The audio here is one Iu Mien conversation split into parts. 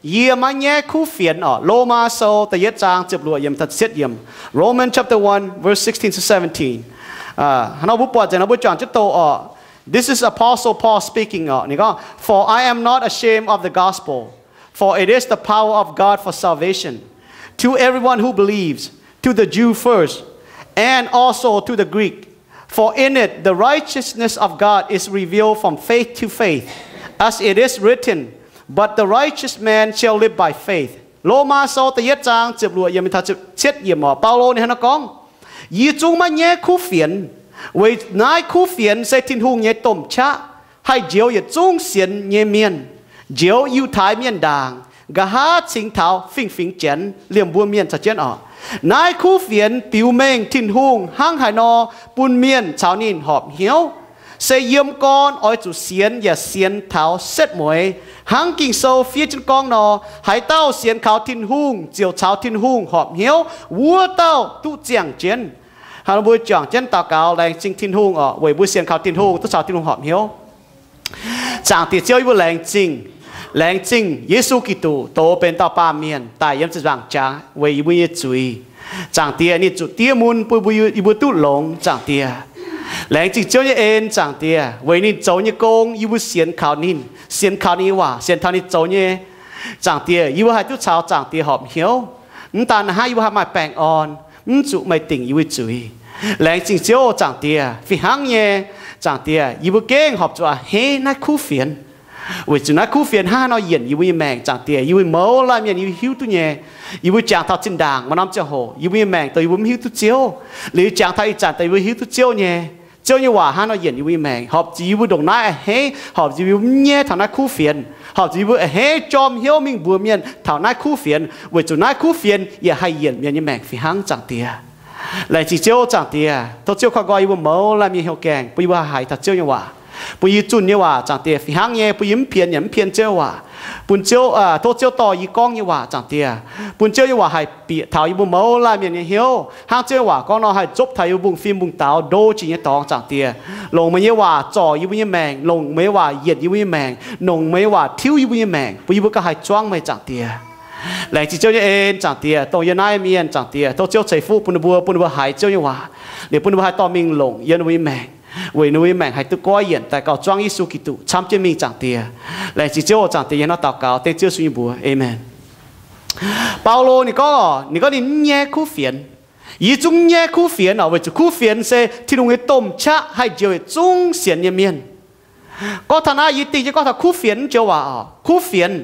Yie maiv nyaiv kuv fienx orqc. Lomaa Sou da'yietv zaang ziepc luoqc yiem da'cietv yiemc. Romans chapter one, verse sixteen to seventeen. Hnangv nor mbuo buatc nzengc nor mbuo juangc jienv doqc orqc. This is Apostle Paul speaking orqc. Ninh gorngv, For I am not ashamed of the gospel, for it is the power of God for salvation to everyone who believes, to the Jew first, and also to the Greek. For in it the righteousness of God is revealed from faith to faith, as it is written, But the righteous man shall live by faith. Lomaa Sou da'yietv zaang ziepc luoqc yiem taux ziepc cietv yiemc orqc. Baulo ninh hnangv naaiv gorngv, Yie zungv maiv nyaiv kuv fienx, weic naaiv kuv fienx se Tin-Hungh nyei domh qaqv, haih njoux yietc zungv sienx nyei mienh, njoux Yiutai Mienh ndaangc, nqa'haav cingx taux fingx-fingx Janx, liemh mbuo mienh caux jienv orqc. Naaiv kuv fienx biux mengh Tin-Hungh hnangv haaix nor bun mienh caux ninh horpc hnyouv, se yiem gorn oix zuqc sienx yaac sienx taux setv mueiz, hnangv Ging-Sou fiev jienv gorngv nor, Haaix dauh sienx kaux Tin-Hungh ziouc caux Tin-Hungh horpc hnyouv, wuov dauh duqv ziangh jienv. Hnangv nor mbuo juangc jienv daux gaux laengz zingh Tin-Hungh orqc, weic mbuo sienx kaux Tin-Hungh duqv caux Tin-Hungh horpc hnyouv. Zaangc Diex Ziouv, yie mbuo laengz zingh, laengz zingh Yesu Giduc dox benx dauh baamh mienh daaih yiem ziepc nzaangc jaax weic yie mbuo nyei zuiz. Zaangc Diex, ninh zuqc diev mun bun mbuo, yie mbuo duqv longx, Zaangc Diex. Laengz zingh Ziouv nyei en, Zaangc Diex, weic ninh zoux nyei gong yie mbuo sienx kaux ninh, sienx kaux ninh nyei waac, sienx taux ninh zoux nyei. Zaangc Diex, yie mbuo haih duqv caux Zaangc Diex horpc hnyouv. Mv daan hnangv, yie mbuo haih maaih baengh orn, mv zuqc meih dingc yie mbuo zuiz. Laengz zingh Ziouv, Zaangc Diex, fih hnangv nyei. Zaangc Diex, yie mbuo gengh horpc zuqc a'hneiv naaiv kuv fienx, weic zuqc naaiv kuv fienx hnangv haaix nor yienc yie mbuo nyei maengc. Zaangc Diex, yie mbuo mouz laanh mienh yie hiuv duqv nyei. Yie mbuo jangx taux zinh ndaangc maaih norm ziangh hoc yie mbuo nyei maengc dongh yie mbuo mv hiuv duqv Ziouv. Liuz yie jangx taux ih zanc dongh yie mbuo hiuv duqv Ziouv nyei. Ziouv nyei waac hnangv haaix nor yienc yie mbuo nyei maengc, horpc zuqc yie mbuo ndongc naaiv a'hneiv, horpc zuqc yie mbuo mv nyaiv taux naaiv kuv fienx, horpc zuqc yie mbuo a'hneiv jorm hnyouv mingh mbuox mienh taux naaiv kuv fienx, weic zuqc naaiv kuv fienx yaac haih yienc mienh nyei maengc fih hnangv, Zaangc Diex. Laengz zingh Ziouv, Zaangc Diex. Tov Ziouv koi nqoi yie mbuo mouz laanh mienh hnyouv gaengh, bun yie mbuo haih haiz taux Ziouv nyei waac, bun yie zunh nyei waac, Zaangc Diex, fih hnangv nyei, bun yie mv pien yaac mv pien Ziouv nyei waac. Bun Ziouv, tov Ziouv dorh yie gorngv nyei waac, Zaangc Diex, bun Ziouv nyei waac haih bieqc taux yie mbuo mouz laanh mienh nyei hnyouv, hnangv Ziouv nyei waac gorngv nor haih nzopv taux yie mbuo mbungv-fim mbungv-daux ndo jiex nyei dorngx, Zaangc Diex. Longc meih nyei waac zorc yie mbuo nyei maengc, longc meih nyei waac yienc yie mbuo nyei maengc, longc meih nyei waac tiuv yie mbuo nyei maengc, bun yie mbuo gauh haih zuangv meih, Zaangc Diex. Laengz zingh Ziouv nyei en, Zaangc Diex, dongh yie naaiv mienh, Zaangc Diex, tov Ziouv ceix fuqv bun ninh mbuo, bun ninh mbuo haiz Ziouv nyei waac, liuz bun ninh mbuo haih dorh mingh longc yiem ninh mbuo nyei maengc, weic ninh mbuo nyei maengc haih duqv goiv yienc daaih gauh zuangv Yesu Giduc camv jienv mingh, Zaangc Diex. Laengz zingh Ziouv, Zaangc Diex, yie hnangv naaiv daux gaux dengv Ziouv Yesu nyei mbuox, aamen. Baulo ninh gorngv, ninh gorngv ninh mv nyaiv kuv fienx. Yie zungv mv nyaiv kuv fienx orqc, weic zuqc kuv fienx se Tin-Hungh nyei domh qaqv haih njoux yietc zungv sienx nyei mienh. Gorngv taux naaiv yie dingh jienv gorngv taux kuv fienx joux waac orqc, kuv fienx.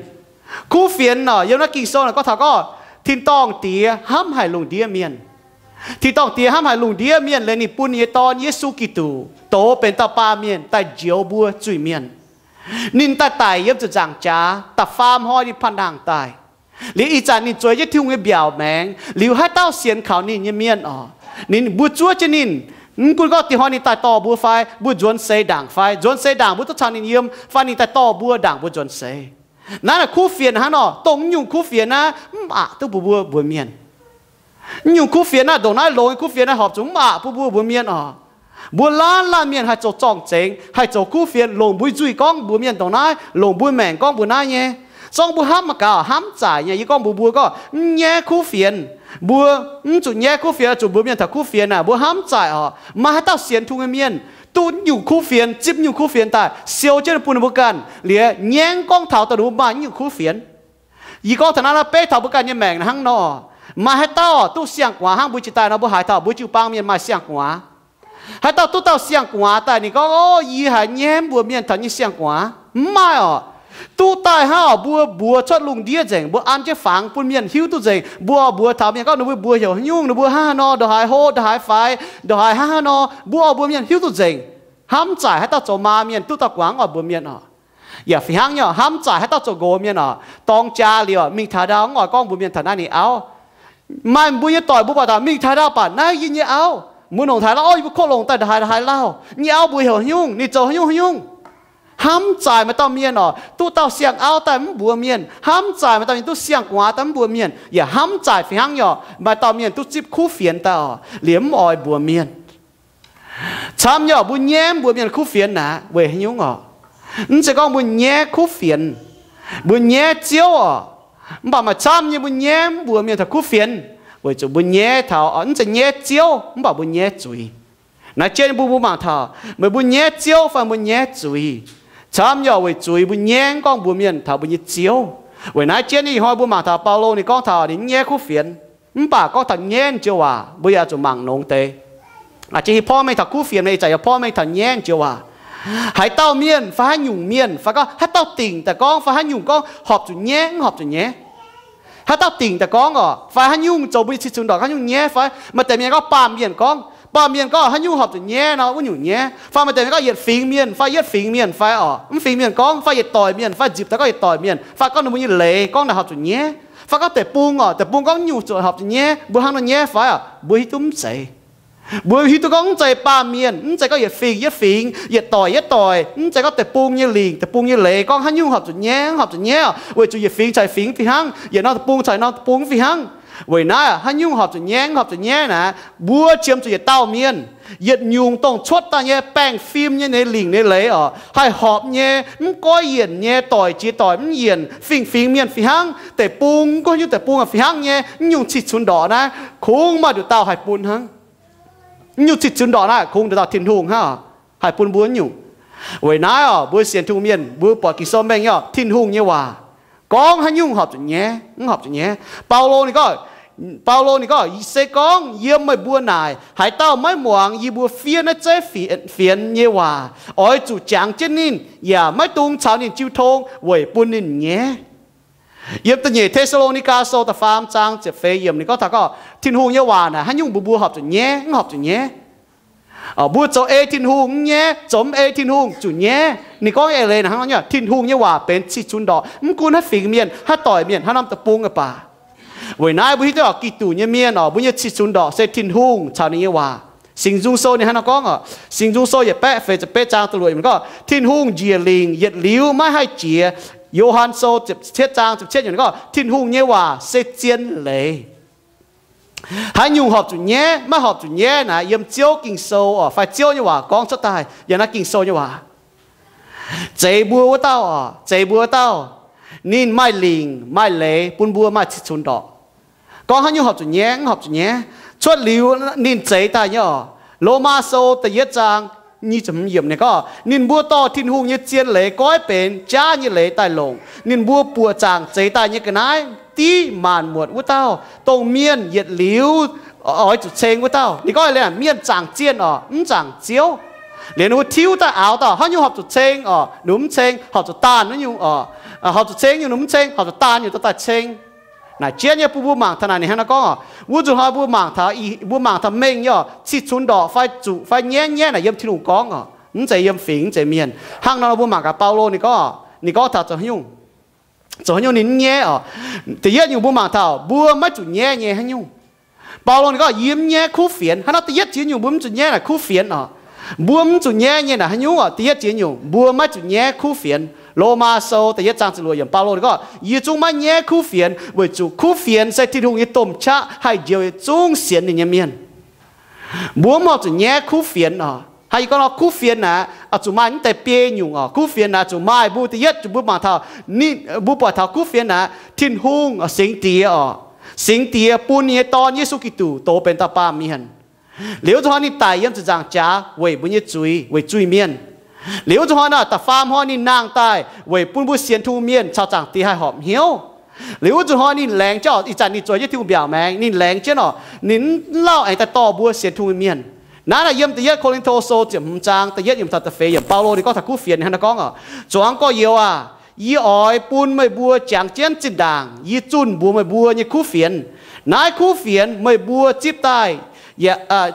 Kuv fienx orqc, yiem naaiv Ging-Sou naaic gorngv taux gorngv Tin-dorngh Diex hnamv haic lungh ndiev mienh. Tin-dorngh Diex hnamv haic lungh ndiev mienh liuz ninh bun ninh nyei Dorn Yesu Giduc dox benx dauh baamh mienh daaih njoux mbuo zuiz-mienh. Ninh daaih daic yiem ziepc nzaangc jaax, da'faam hnoi ninh panh nangh daaih. Liuz ih zanc ninh zueiz jienv Tin-Hungh nyei mbiaauc maengx. Liuz haaix dauh sienx kaux ninh nyei mienh orqc, ninh, mbuo zuov jienv ninh. Mv gunv gorngv dinh hnoi ninh daaih dorh mbuo fai mbuo nzuonx seix ndaangc fai nzuonx seix ndaangc mbuo duqv caux ninh yiem fai ninh daaih dorh mbuo ndaangc mbuo nzuonx seix. Naaiv naaic kuv fienx hnangv nor, dongh mv nyungc kuv fienx naaiv mv aqc duqv mbuo mbuo mbuox mienh. Mv nyungc kuv fienx naaiv, ndongc naaiv longx nyei kuv fienx naaiv horpc zuqc mv aqc bun mbuo mbuox mienh orqc. Mbuo laanh laanh mienh haih zoux zorng-zengx, haih zoux kuv fienx, longc mbuo nzuih gorngv mbuox mienh ndongc naaiv, longc mbuo maengc gorngv mbuox naaiv nyei. Zorngv mbuo hnamv mangc gaax, hnamv zaaic nyei. Yie gorngv mbuox mbuo gorngv mv nyaiv kuv fienx. Mbuo mv zuqc nyaiv kuv fienx, zuqc mbuox mienh taux kuv fienx naaic, mbuo hnamv zaaic orqc. Maaih haaix dauh sienx Tin-Hungh nyei mienh duqv nyungc kuv fienx, zipv nyungc kuv fienx daaih siou jienv bun ninh mbuo ganh, liuz ngaengv gorngv taux dongh ninh mbuo maaih nyungc kuv fienx. Yie gorngv taux naaiv, naaiv beiv taux mbuo ganh nyei maengc hnangv nor. Maaih haaix dauh duqv siang-gu'nguaaz hnangv mbuo jiex daaih nor, mbuo haiz taux mbuo jiu-baang mienh maaih siang-gu'nguaaz. Haaix dauh duqv dauh siang-gu'nguaaz daaih, ninh gorngv, Ov, yie haiz nyaiv mbuox mienh taux nyei siang-gu'nguaaz. Mv maaih orqc. Duqv daaih hnangv orqc, mbuo mbuox cuotv lungh ndiev nzengc, mbuo an jienv fangx bun mienh hiuv duqv nzengc. Mbuo oix mbuox taux mienh gorngv ninh mbuo mbuox heuc haaix nyungc, ninh mbuo hnangv haaix nor, ndongc haaix hlo, ndongc haaix faix, ndongc haaix hnangv haaix nor, mbuo oix mbuox mienh hiuv duqv nzengc. Hnamv zaaic haaix dauh zoux maa mienh duqv dauh guangc oix mbuox mienh orqc. Yaac fih hnangv nyei, hnamv zaaic haaix dauh zoux nqox mienh orqc, dorng jaa liuz mingh taux ndau mv oix gorngv mbuox mienh taux naaiv ninh auv. Maaih mbuo nyei doic mbuo buatc taux mingh taux ndau baac naaiv yie nyei auv. Mbuo nongc taaih lauh, Ov, yie mbuo kov longc daaih ndongc haaix ndongc haaix lauh. Yie nyei auv mbuox heuc haaix nyungc, ninh zoux haaix nyungc haaix nyungc. Hnamv zaaic maaih dauh mienh orqc, duqv dauh siang-auv daaih mv mbuox mienh. Hnamv zaaic maaih dauh mienh duqv siang-gu'nguaaz daaih mv mbuox mienh. Yaac hnamv zaaic fih hnangv nyei orqc, maaih dauh mienh duqv zipv kuv fienx daaih orqc, liemh mv oix mbuox mienh. Camv nyei orqc, mbuo nyaiv mbuox mienh kuv fienx naaic weic haaix nyungc orqc? Mv zeiz gorngv mbuo nyaiv kuv fienx. Mbuo nyaiv Ziouv orqc. Mv baac maaih camv nyei mbuo nyaiv mv mbuox mienh taux kuv fienx, weic zuqc mbuo nyaiv taux, mv zeiz nyaiv Ziouv, mv baac mbuo nyaiv zuiz. Naaiv jienv mbuo, mbuo mangc taux meih mbuo nyaiv Ziouv fai mbuo nyaiv zuiz. Camv yaac weic zuiz mbuo nyaiv mv gorngv mbuox mienh taux mbuo nyei Ziouv. Weic naaiv jienv ih hnoi mbuo mangc taux Baulo ninh gorngv taux ninh mv nyaiv kuv fienx, mv baac gorngv taux nyaiv joux waac mbuo yaac zuqc mangc longx deix. Aa, jiex hieh porv mengh taux kuv fienx, ih zanc yaac porv mengh taux nyaiv joux waac. Haaix dauh mienh fai haaix nyungc mienh fai gorngv haaix dauh dingc daaih gorngv fai haaix nyungc gorngv horpc zuqc nyaiv, mv horpc zuqc nyaiv. Haaix dauh dingc daaih gorngv orqc, fai haaix nyungc zoux mbuo nyei cih cunx ndorqc haaix nyungc nyaiv fai? Maaih deix mienh gorngv baamh mienh gorngv, baamh mienh gorngv haaix nyungc horpc zuqc nyaiv nor, wuov nyungc nyaiv. Fai maaih deix mienh gorngv yietc fingx mienh fai yietc fingx mienh fai orqc, mv fingx mienh gorngv fai yietc doic mienh fai nzipc daaih gorngv yietc doic mienh fai gorngv ninh mbuo nyei leiz gorngv naaic horpc zuqc nyaiv. Fai gorngv deic-bung orqc, deic-bung gorngv nyungc zuqc horpc zuqc nyaiv, mbuo hnangv nor nyaiv fai orqc, mbuo hiuv duqv mv zeiz. Mbuo hiuv duqv gorngv mv zeiz baamh mienh, mv zeiz gorngv yietc fingx yietc fingx, yietc doic yietc doic, mv zeiz gorngv deic-bung nyei lingc, deic-bung nyei leiz gorngv haaix nyungc horpc zuqc nyaiv, horpc zuqc nyaiv orqc, weic zuqc yietc fingx caux yietc fingx fih hnangv, yietc norm deic-bung caux yietc norm deic-bung fih hnangv. Weic naaiv haaix nyungc horpc zuqc nyaiv, horpc zuqc nyaiv naaic, mbuo qiemx zuqc yietc dauh mienh, yietc nyungc dongh cuotv daaih nyei baengh fim nyei, ninh lingc ninh leiz orqc, haih horpc nyei, mv goiv yienc nyei, doic jiex doic mv yienc, fingx fingx mienh fih hnangv, deic-bung, mv gunv haaix nyungc deic-bung fih hnangv nyei, mv nyungc cih cunx ndorqc naaiv, kungx maaih nduqc dauh haih bun hnangv. Mv nyungc cih cunx ndorqc naaiv, kungx nduqc dauh Tin-Hungh hnangv haih bun mbuo nyungc. Weic naaiv orqc, mbuo sienx Tin-Hungh mienh mbuo buatc Ging-Sou mengh nyei orqc, Tin-Hungh nyei waac gorngv haaix nyungc horpc zuqc nyaiv, mv horpc zuqc nyaiv. Baulo ninh gorngv, Baulo ninh gorngv, se gorngv yiem meih mbuo naaic haaix dauh maiv muangx yie mbuo fiev naaiv zeiv fienx nyei waac, oix zuqc jangx jienv ninh yaac maiv dungx caux ninh jiu tong weic bun ninh nyaiv. Yiem da'nyeic Te^saa^lo^ni^gaa Sou da'faam zaang ziepc feix yiemc ninh gorngv taux gorngv Tin-Hungh nyei waac naaic haaix nyungc mbuo mbuo horpc zuqc nyaiv, mv horpc zuqc nyaiv. Mbuo zoux ei Tin-Hungh mv nyaiv, zoux mv ei Tin-Hungh zuqc nyaiv. Ninh gorngv eix leiz naaic hnangv nor nyei, Tin-Hungh nyei waac benx cih cunx ndorqc, mv gunv haaix fingx mienh, haaix doic mienh, haaix norm deic-bung baac. Weic naaiv mbuo hiuv duqv orqc, Giduc nyei mienh orqc, mbuo nyei cih cunx ndorqc se Tin-Hungh caux ninh nyei waac. Singx Nzung Sou ninh hnangv nor gorngv orqc, Singx Nzung Sou yietc baeqv feix ziepc betv zaang da'luoqc yiemc gorngv, Tin-Hungh njiec lingc yietc liuz maiv haih jiex. Yo^han Sou ziepc cietv zaang ziepc cietv yiemc gorngv, Tin-Hungh nyei waac se zien leiz. Haaix nyungc horpc zuqc nyaiv, maiv horpc zuqc nyaiv naaic, yiem Ziouv Ging-Sou orqc, fai Ziouv nyei waac gorngv cuotv daaih yiem naaiv Ging-Sou nyei waac. Zeix mbuo wuov dauh orqc, zeix mbuo wuov dauh, ninh maaih lingc maaih leiz bun mbuo maaih cih cunx ndorqc. Gorngv haaix nyungc horpc zuqc nyaiv, mv horpc zuqc nyaiv, cuotv liuz ninh zeix daaih nyei orqc. Lomaa Sou da'yietv zaang nyic ziepc hmz yiemc ninh gorngv, ninh mbuo dorh Tin-Hungh nyei zien leiz goiv benx jaav nyei leiz daaih longc. Ninh mbuo buoqc zaangc zeix daaih nyei ga'naaiv div maanc muotc wuov dauh, dongh mienh yietc liuz oix zuqc ceng wuov dauh. Ninh gorngv liuz mienh zaangc zienh orqc, mv zaangc Ziouv. Liuz ninh mbuo tiuv daaih, aaux dauh, haaix nyungc horpc zuqc ceng orqc, ninh mv ceng, horpc zuqc daanh wuov nyungc orqc, horpc zuqc ceng nyungc ninh mv ceng, horpc zuqc daanh nyungc dorh daaih ceng. Naaic jienv nyei bun mbuo mangc taux naaic ninh hnangv naaiv gorngv orqc. Wuov nzunc hnoi mbuo mangc taux, mbuo mangc taux mengh nyei orqc, cih cunx ndorqc fai zuqc fai nyaiv nyaiv naaic yiem Tin-Hungh gorngv orqc, mv zeiz yiem fingx, mv zeiz mienh. Hnangv nor mbuo mangc gaax Baulo ninh gorngv, ninh gorngv taux zoux haaix nyungc, zoux haaix nyungc ninh mv nyaiv orqc. Da'yietv nyungc mbuo mangc taux mbuo maiv zuqc nyaiv nyei haaix nyungc. Baulo ninh gorngv, yie mv nyaiv kuv fienx. Hnangv nor da'yietv ziex nyungc mbuo mv zuqc nyaiv naaic kuv fienx orqc. Mbuo mv zuqc nyaiv nyei naaic haaix nyungc orqc? Da'yietv ziex nyungc mbuo maiv zuqc nyaiv kuv fienx. Lomaa Sou da'yietv zaang ziepc luoqc yiemc Baulo ninh gorngv, yie zungv maiv nyaiv kuv fienx, weic zuqc kuv fienx se Tin-Hungh nyei domh qaqv haih njoux yietc zungv sienx ninh nyei mienh. Mbuo mv horpc zuqc nyaiv kuv fienx orqc. Hnangv yie gorngv nor, kuv fienx naaic zuqc maaih mv deix biei nyungc orqc. Kuv fienx naaic zuqc maaih, mbuo da'yietv zuqc mbuo mangc taux, mbuo buatc taux kuv fienx naaic Tin-Hungh, Singx Diex orqc. Singx Diex bun ninh nyei Dorn Yesu Giduc dox benx dauh baamh mienh. Liuz wuov nzunc hnoi ninh daic yiem ziepc nzaangc jaax weic mbuo nyei zuiz, weic zuiz-mienh. Liuz wuov nzunc hnoi naaic da'faam hnoi ninh nangh daaih weic bun mbuo sienx Tin-Hungh mienh caux Zaangc Diex haih horpc hnyouv. Liuz wuov nzunc hnoi ninh laengz jienv orqc, ih zanc ninh zueiz jienv Tin-Hungh mbiaauc maengx, ninh laengz jienv orqc, ninh mv lauh aengx daaih dorh mbuo sienx Tin-Hungh mienh. Naaiv naaic yiem da'yietv Ko^lin^to Sou ziepc hmz zaang da'yietv yiemc taux da'feix yiemc Baulo ninh gorngv taux kuv fienx hnangv naaiv gorngv orqc, zuangx gorx-youz aac, yie oix bun meih mbuo jangx jienv zinh ndaangc yie zunh mbuox meih mbuo nyei kuv fienx. Naaiv kuv fienx meih mbuo zipv daaih,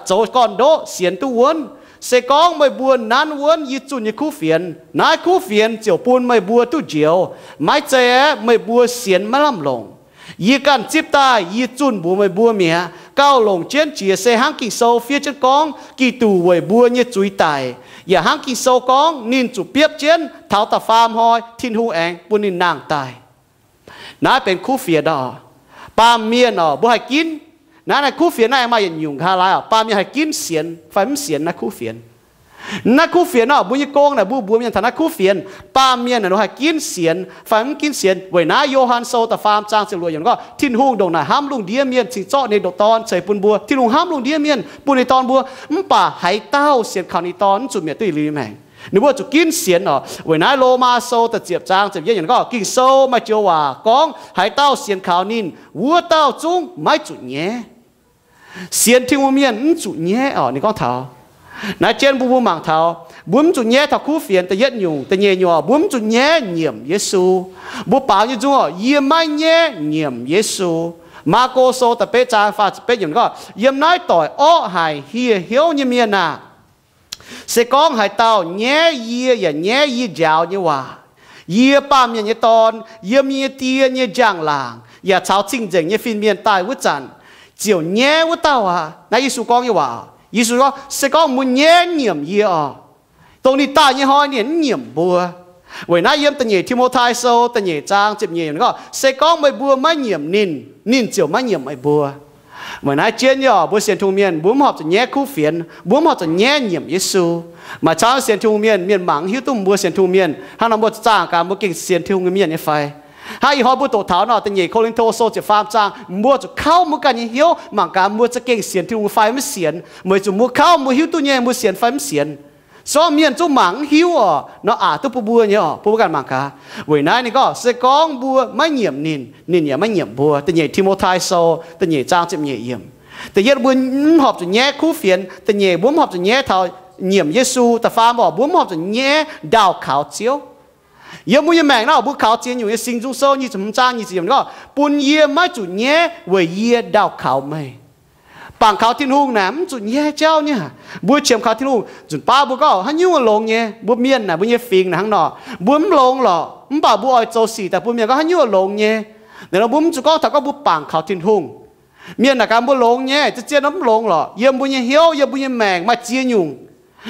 zoux gorn-ndoqv sienx duqv wuonv. Se gorngv meih mbuo nanv wuonv yie zunh nyei kuv fienx, naaiv kuv fienx ziouc bun meih mbuo duqv njoux. Maiv zeiz aeqv, meih mbuo sienx maiv lamh longc. Yie ganh zipv daaih yie zunh mbuox meih mbuo mi'aqv. Gauh longc jienv jiex se hnangv Ging-Sou fiev jienv gorngv, Giduc weic mbuo nyei zuiz daic, yaac hnangv Ging-Sou gorngv, ninh zuqc biopv jienv taux da'faam hnoi Tin-Hungh aengx bun ninh nangh daaih. Naaiv benx kuv fienx orqc. Baamh mienh orqc, mbuo haih ginv. Naaiv naaic kuv fienx naaiv aengx maaih yietc nyungc nqa'haav laai orqc. Baamh mienh haih ginv sienx fai mv sienx naaiv kuv fienx. Naaiv kuv fienx orqc, mbuo nyei gong naaic, mbuo mbuox mienh taux naaiv kuv fienx, baamh mienh naaic nor haih ginv sienx fai mv ginv sienx. Weic naaiv Yo^han Sou da'faam zaang ziepc luoqc yiemc gorngv, Tin-Hungh ndongc naaic hnamv lungh ndiev mienh cingx zorqv ninh nyei Dorn ceix bun mbuo. Tin-Hungh hnamv lungh ndiev mienh, bun ninh Dorn mbuo. Mv baac haaix dauh sienx kaux ninh Dorn mv zuqc mietc duqv yietc liuz nyei maengc. Ninh mbuo zuqc ginv sienx orqc. Weic naaiv Lomaa Sou da'ziepc zaang ziepc yietv yiemc gorngv, Ging-Sou maaih joux waac gorngv, haaix dauh sienx kaux ninh, wuov dauh zungv maiv zuqc nyaiv. Sienx Tin-Hungh mienh mv zuqc nyaiv orqc. Ninh gorngv taux naaiv jienv mbuo, mbuo mangc taux mbuo mv zuqc nyaiv taux kuv fienx. Da'yietv nyungc, da'nyeic nyungc orqc, mbuo mv zuqc nyaiv nyiemc Yesu. Mbuo baaux nyei nzung orqc, yie maiv nyaiv nyiemc Yesu. Maako Sou da'betv zaang faah ziepc betv yiemc gorngv, Yiem naaiv doic orqv haic hieh hnyouv nyei mienh aah! Se gorngv haaix dauh nyaiv yie yaac nyaiv yie njaaux nyei waac, yie, baamh mienh nyei Dorn, yiem yie nyei Die nyei njang-laangc yaac caux cing-nzengc nyei fin-mienh daaih wuov zanc, ziouc nyaiv wuov dauh aqv. Naaiv Yesu gorngv nyei waac. Yesu gorngv, se gorngv mbuo nyaiv nyiemc yie orqc, dongh ninh daaih nyei hnoi ninh mv nyiemc mbuo. Weic naaiv yiem da'nyeic Ti^mo^tai Sou da'nyeic zaang ziepc nyeic gorngv, se gorngv meih mbuo maiv nyiemc ninh, ninh ziouc maiv nyiemc meih mbuo. Weic naaiv jienv nyei orqc, mbuo sienx Tin-Hungh mienh mbuo mv horpc zuqc nyaiv kuv fienx, mbuo mv horpc zuqc nyaiv nyiemc Yesu. Maaih camv sienx Tin-Hungh mienh, mienh mangc mv hiuv duqv mbuo sienx Tin-Hungh mienh hnangv nor, mbuo zaangh gaax mbuo gengh sienx Tin-Hungh nyei mienh nyei fai? Hnangv ih hnoi mbuo doqc taux nor, da'nyeic Ko^lin^to Sou ziepc faam zaang, mbuo zuqc kauv mbuo ganh nyei hnyouv mangc gaax mbuo za'gengh sienx Tin-Hungh fai mv sienx. Weic zuqc mbuo kauv mbuo hiuv duqv nyei mbuo sienx fai mv sienx. Se gorngv mienh zungv mangc mv hiuv orqc, nor aqc duqv bun mbuo nyei orqc, bun mbuo ganh mangc gaax. Weic naaiv ninh gorngv, se gorngv mbuo maiv nyiemc ninh, ninh yaac maiv nyiemc mbuo. Da'nyeic Ti^mo^tai Sou da'nyeic zaang ziepc nyeic yiemc. Da'yietv mbuo mv horpc zuqc nyaiv kuv fienx. Da'nyeic mbuo mv horpc zuqc nyaiv taux nyiemc Yesu. Da'faam orqc, mbuo mv horpc zuqc nyaiv ndaauh kaux Ziouv. Yiem mbuo nyei maengc naaiv, mbuo kaux ziex nyungc nyei. Singx Nzung Sou nyic ziepc hmz zaang nyic ziepc yiemc gorngv, bun yie maiv zuqc nyaiv weic yie ndaauh kaux meih. Bangc kaux Tin-Hungh naaic mv zuqc nyaiv jauv nyei. Mbuo qiemx kaux Tin-Hungh, nzunc baav mbuo gorngv haaix nyungc longx nyei. Mbuo mienh naaic, mbuo nyei fingx naaic hnangv nor, mbuo mv longx lorqc. Mv baac mbuo oix zoux sic daaih bun mienh gorngv haaix nyungc longx nyei. Naaiv nor mbuo mv zuqc gorngv taux gorngv mbuo bangc kaux Tin-Hungh. Mienh naaic gaax mbuo longx nyei, zien-zien nor mv longx lorqc. Yiem mbuo nyei hnyouv, yiem mbuo nyei maengc maaih ziex nyungc.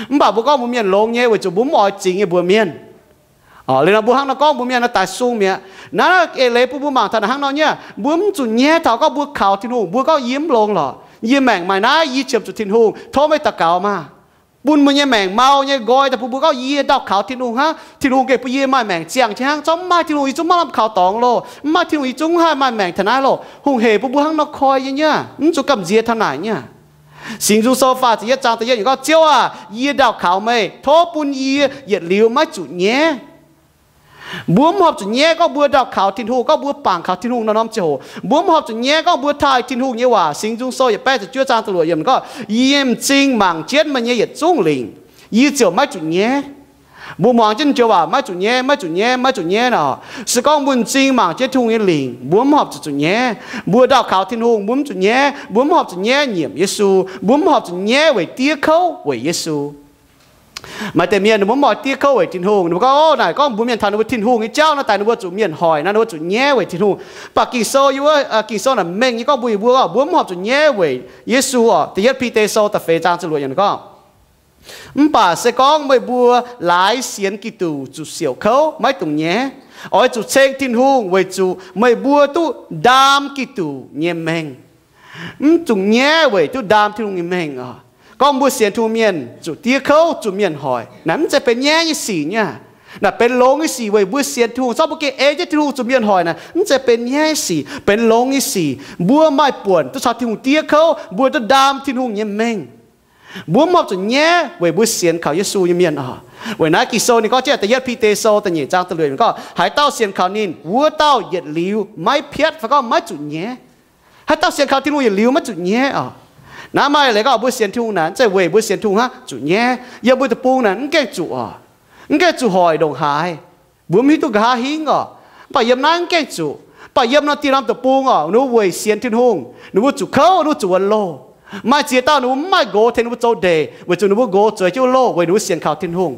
Mv baac mbuo gorngv mbuox mienh longx nyei weic zuqc mbuo mv oix zingx nyei mbuox mienh. Liuz nor mbuo hnangv nor gorngv mbuox mienh nor daaih sung mi'aqv. Naaiv eix leiz bun mbuo mangc taux naaic hnangv nor nyei, mbuo mv zuqc nyaiv taux gorngv mbuo kaux Tin-Hungh. Mbuo gorngv yie mv longx lorqc, yie maengc maaih naaiv, yie qiemx zuqc Tin-Hungh, tov meih daux gaux maah, bun mbuo nyei maengc mau nyei nqoi daaih bun mbuo gorngv yie ndaauh kaux Tin-Hungh hnangv. Tin-Hungh gengh bun yie maaih maengc ziangh jienv hnangv. Zorqv mv maaih Tin-Hungh yie zungv maiv lamh kaux dorngx loh. Mv maaih Tin-Hungh yie zungv mv haih maaih maengc taux naaiv loh. Hungh heic bun mbuo hnangv nor koi nyei nyei, mv zuqc gamh nziex taux naaic nyei. Singx Nzung Sou faah ziepc yietv zaang da'yietv yiemc gorngv, Ziouv aah! Yie ndaauh kaux meih. Tov bun yie yietc liuz maiv zuqc nyaiv. Mbuo mv horpc zuqc nyaiv gorngv mbuo ndaauh kaux Tin-Hungh, gorngv mbuo bangc kaux Tin-Hungh nor norm ziangh hoc. Mbuo mv horpc zuqc nyaiv gorngv mbuo taaih Tin-Hungh nyei waac. Singx Nzung Sou yietc baeqv ziepc juov zaang da'luoqc yiemc gorngv, Yie m'zing mangc jienv meih nyei yietc zungv lingc. Yie ziouc maiv zuqc nyaiv. Mbuo muangx jienv joux waac maiv zuqc nyaiv, maiv zuqc nyaiv, maiv zuqc nyaiv nor, se gorngv mbuo m'zing mangc jienv Tin-Hungh nyei lingc, mbuo mv horpc zuqc zuqc nyaiv. Mbuo ndaauh kaux Tin-Hungh, mbuo mv zuqc nyaiv. Mbuo mv horpc zuqc nyaiv nyiemc Yesu. Mbuo mv horpc zuqc nyaiv weic diev kouv weic Yesu. Maaih deix mienh ninh mbuo mv oix diev kouv weic Tin-Hungh. Ninh mbuo gorngv, Ov, naaic gorngv mbuox mienh taux ninh mbuo Tin-Hungh nyei jauv nor, daaih ninh mbuo zuqc mienh hoic nor, ninh mbuo zuqc nyaiv weic Tin-Hungh. Mv baac Ging-Sou yiem wuov, Ging-Sou naaic mengh nyei gorngv mbuox yie mbuo, mbuo mv horpc zuqc nyaiv weic Yesu orqc. Da'yietv Bide Sou da'feix zaang ziepc luoqc yiemc gorngv, Mv baac se gorngv meih mbuo laaix sienx Giduc zuqc siouc kouv, maiv dungx nyaiv. Oix zuqc ceng Tin-Hungh weic zuqc meih mbuo duqv ndaam Giduc nyei mengh. Mv dungx nyaiv weic duqv ndaam Tin-Hungh nyei mengh oc. Gorngv mbuo sienx Tin-Hungh mienh zuqc diev kouv, zuqc mienh hoic, naaic mv zeiz benx nyaiv nyei sic nyei. Naaic benx longx nyei sic weic mbuo sienx Tin-Hungh. Zorqv mbuo gengh ei jienv Tin-Hungh zuqc mienh hoic naaic mv zeiz benx nyaiv nyei sic, benx longx nyei sic. Mbuo maaih buonc duqv caux Tin-Hungh diev kouv, mbuo duqv ndaam Tin-Hungh nyei mengh. Mbuo mv horpc zuqc nyaiv weic mbuo sienx kaux Yesu nyei mienh oc. Weic naaiv Ging-Sou ninh gorngv jienv da'yietv Bide Sou da'nyeic zaang da'luoqc yiemc gorngv, haaix dauh sienx kaux ninh, wuov dauh yietc liuz maiv piatv, fai gorngv maiv zuqc nyaiv. Haaix dauh sienx kaux Tin-Hungh yietc liuz maiv zuqc nyaiv oc. Naaiv maaih leiz gorngv mbuo sienx Tin-Hungh naaic, mv zeiz weic mbuo sienx Tin-Hungh hnangv zuqc nyaiv. Yiem mbuo deic-bung naaic mv gaengh zuqc oc. Mv gaengh zuqc hoic ndongc haaix. Mbuo mv hiuv duqv nqa'haav hingv oc. Mv baac yiem naaiv mv gaengh zuqc. Mv baac yiem norm dieh norm deic-bung oc, ninh mbuo weic sienx Tin-Hungh, ninh mbuo zuqc kouv, ninh mbuo zuqc wuonx loh. Maaih ziex dauh ninh mbuo mv maaih nqox tengx ninh mbuo zoux ndeic, weic zuqc ninh mbuo nqox zueiz jienv wuov loh weic ninh mbuo sienx kaux Tin-Hungh.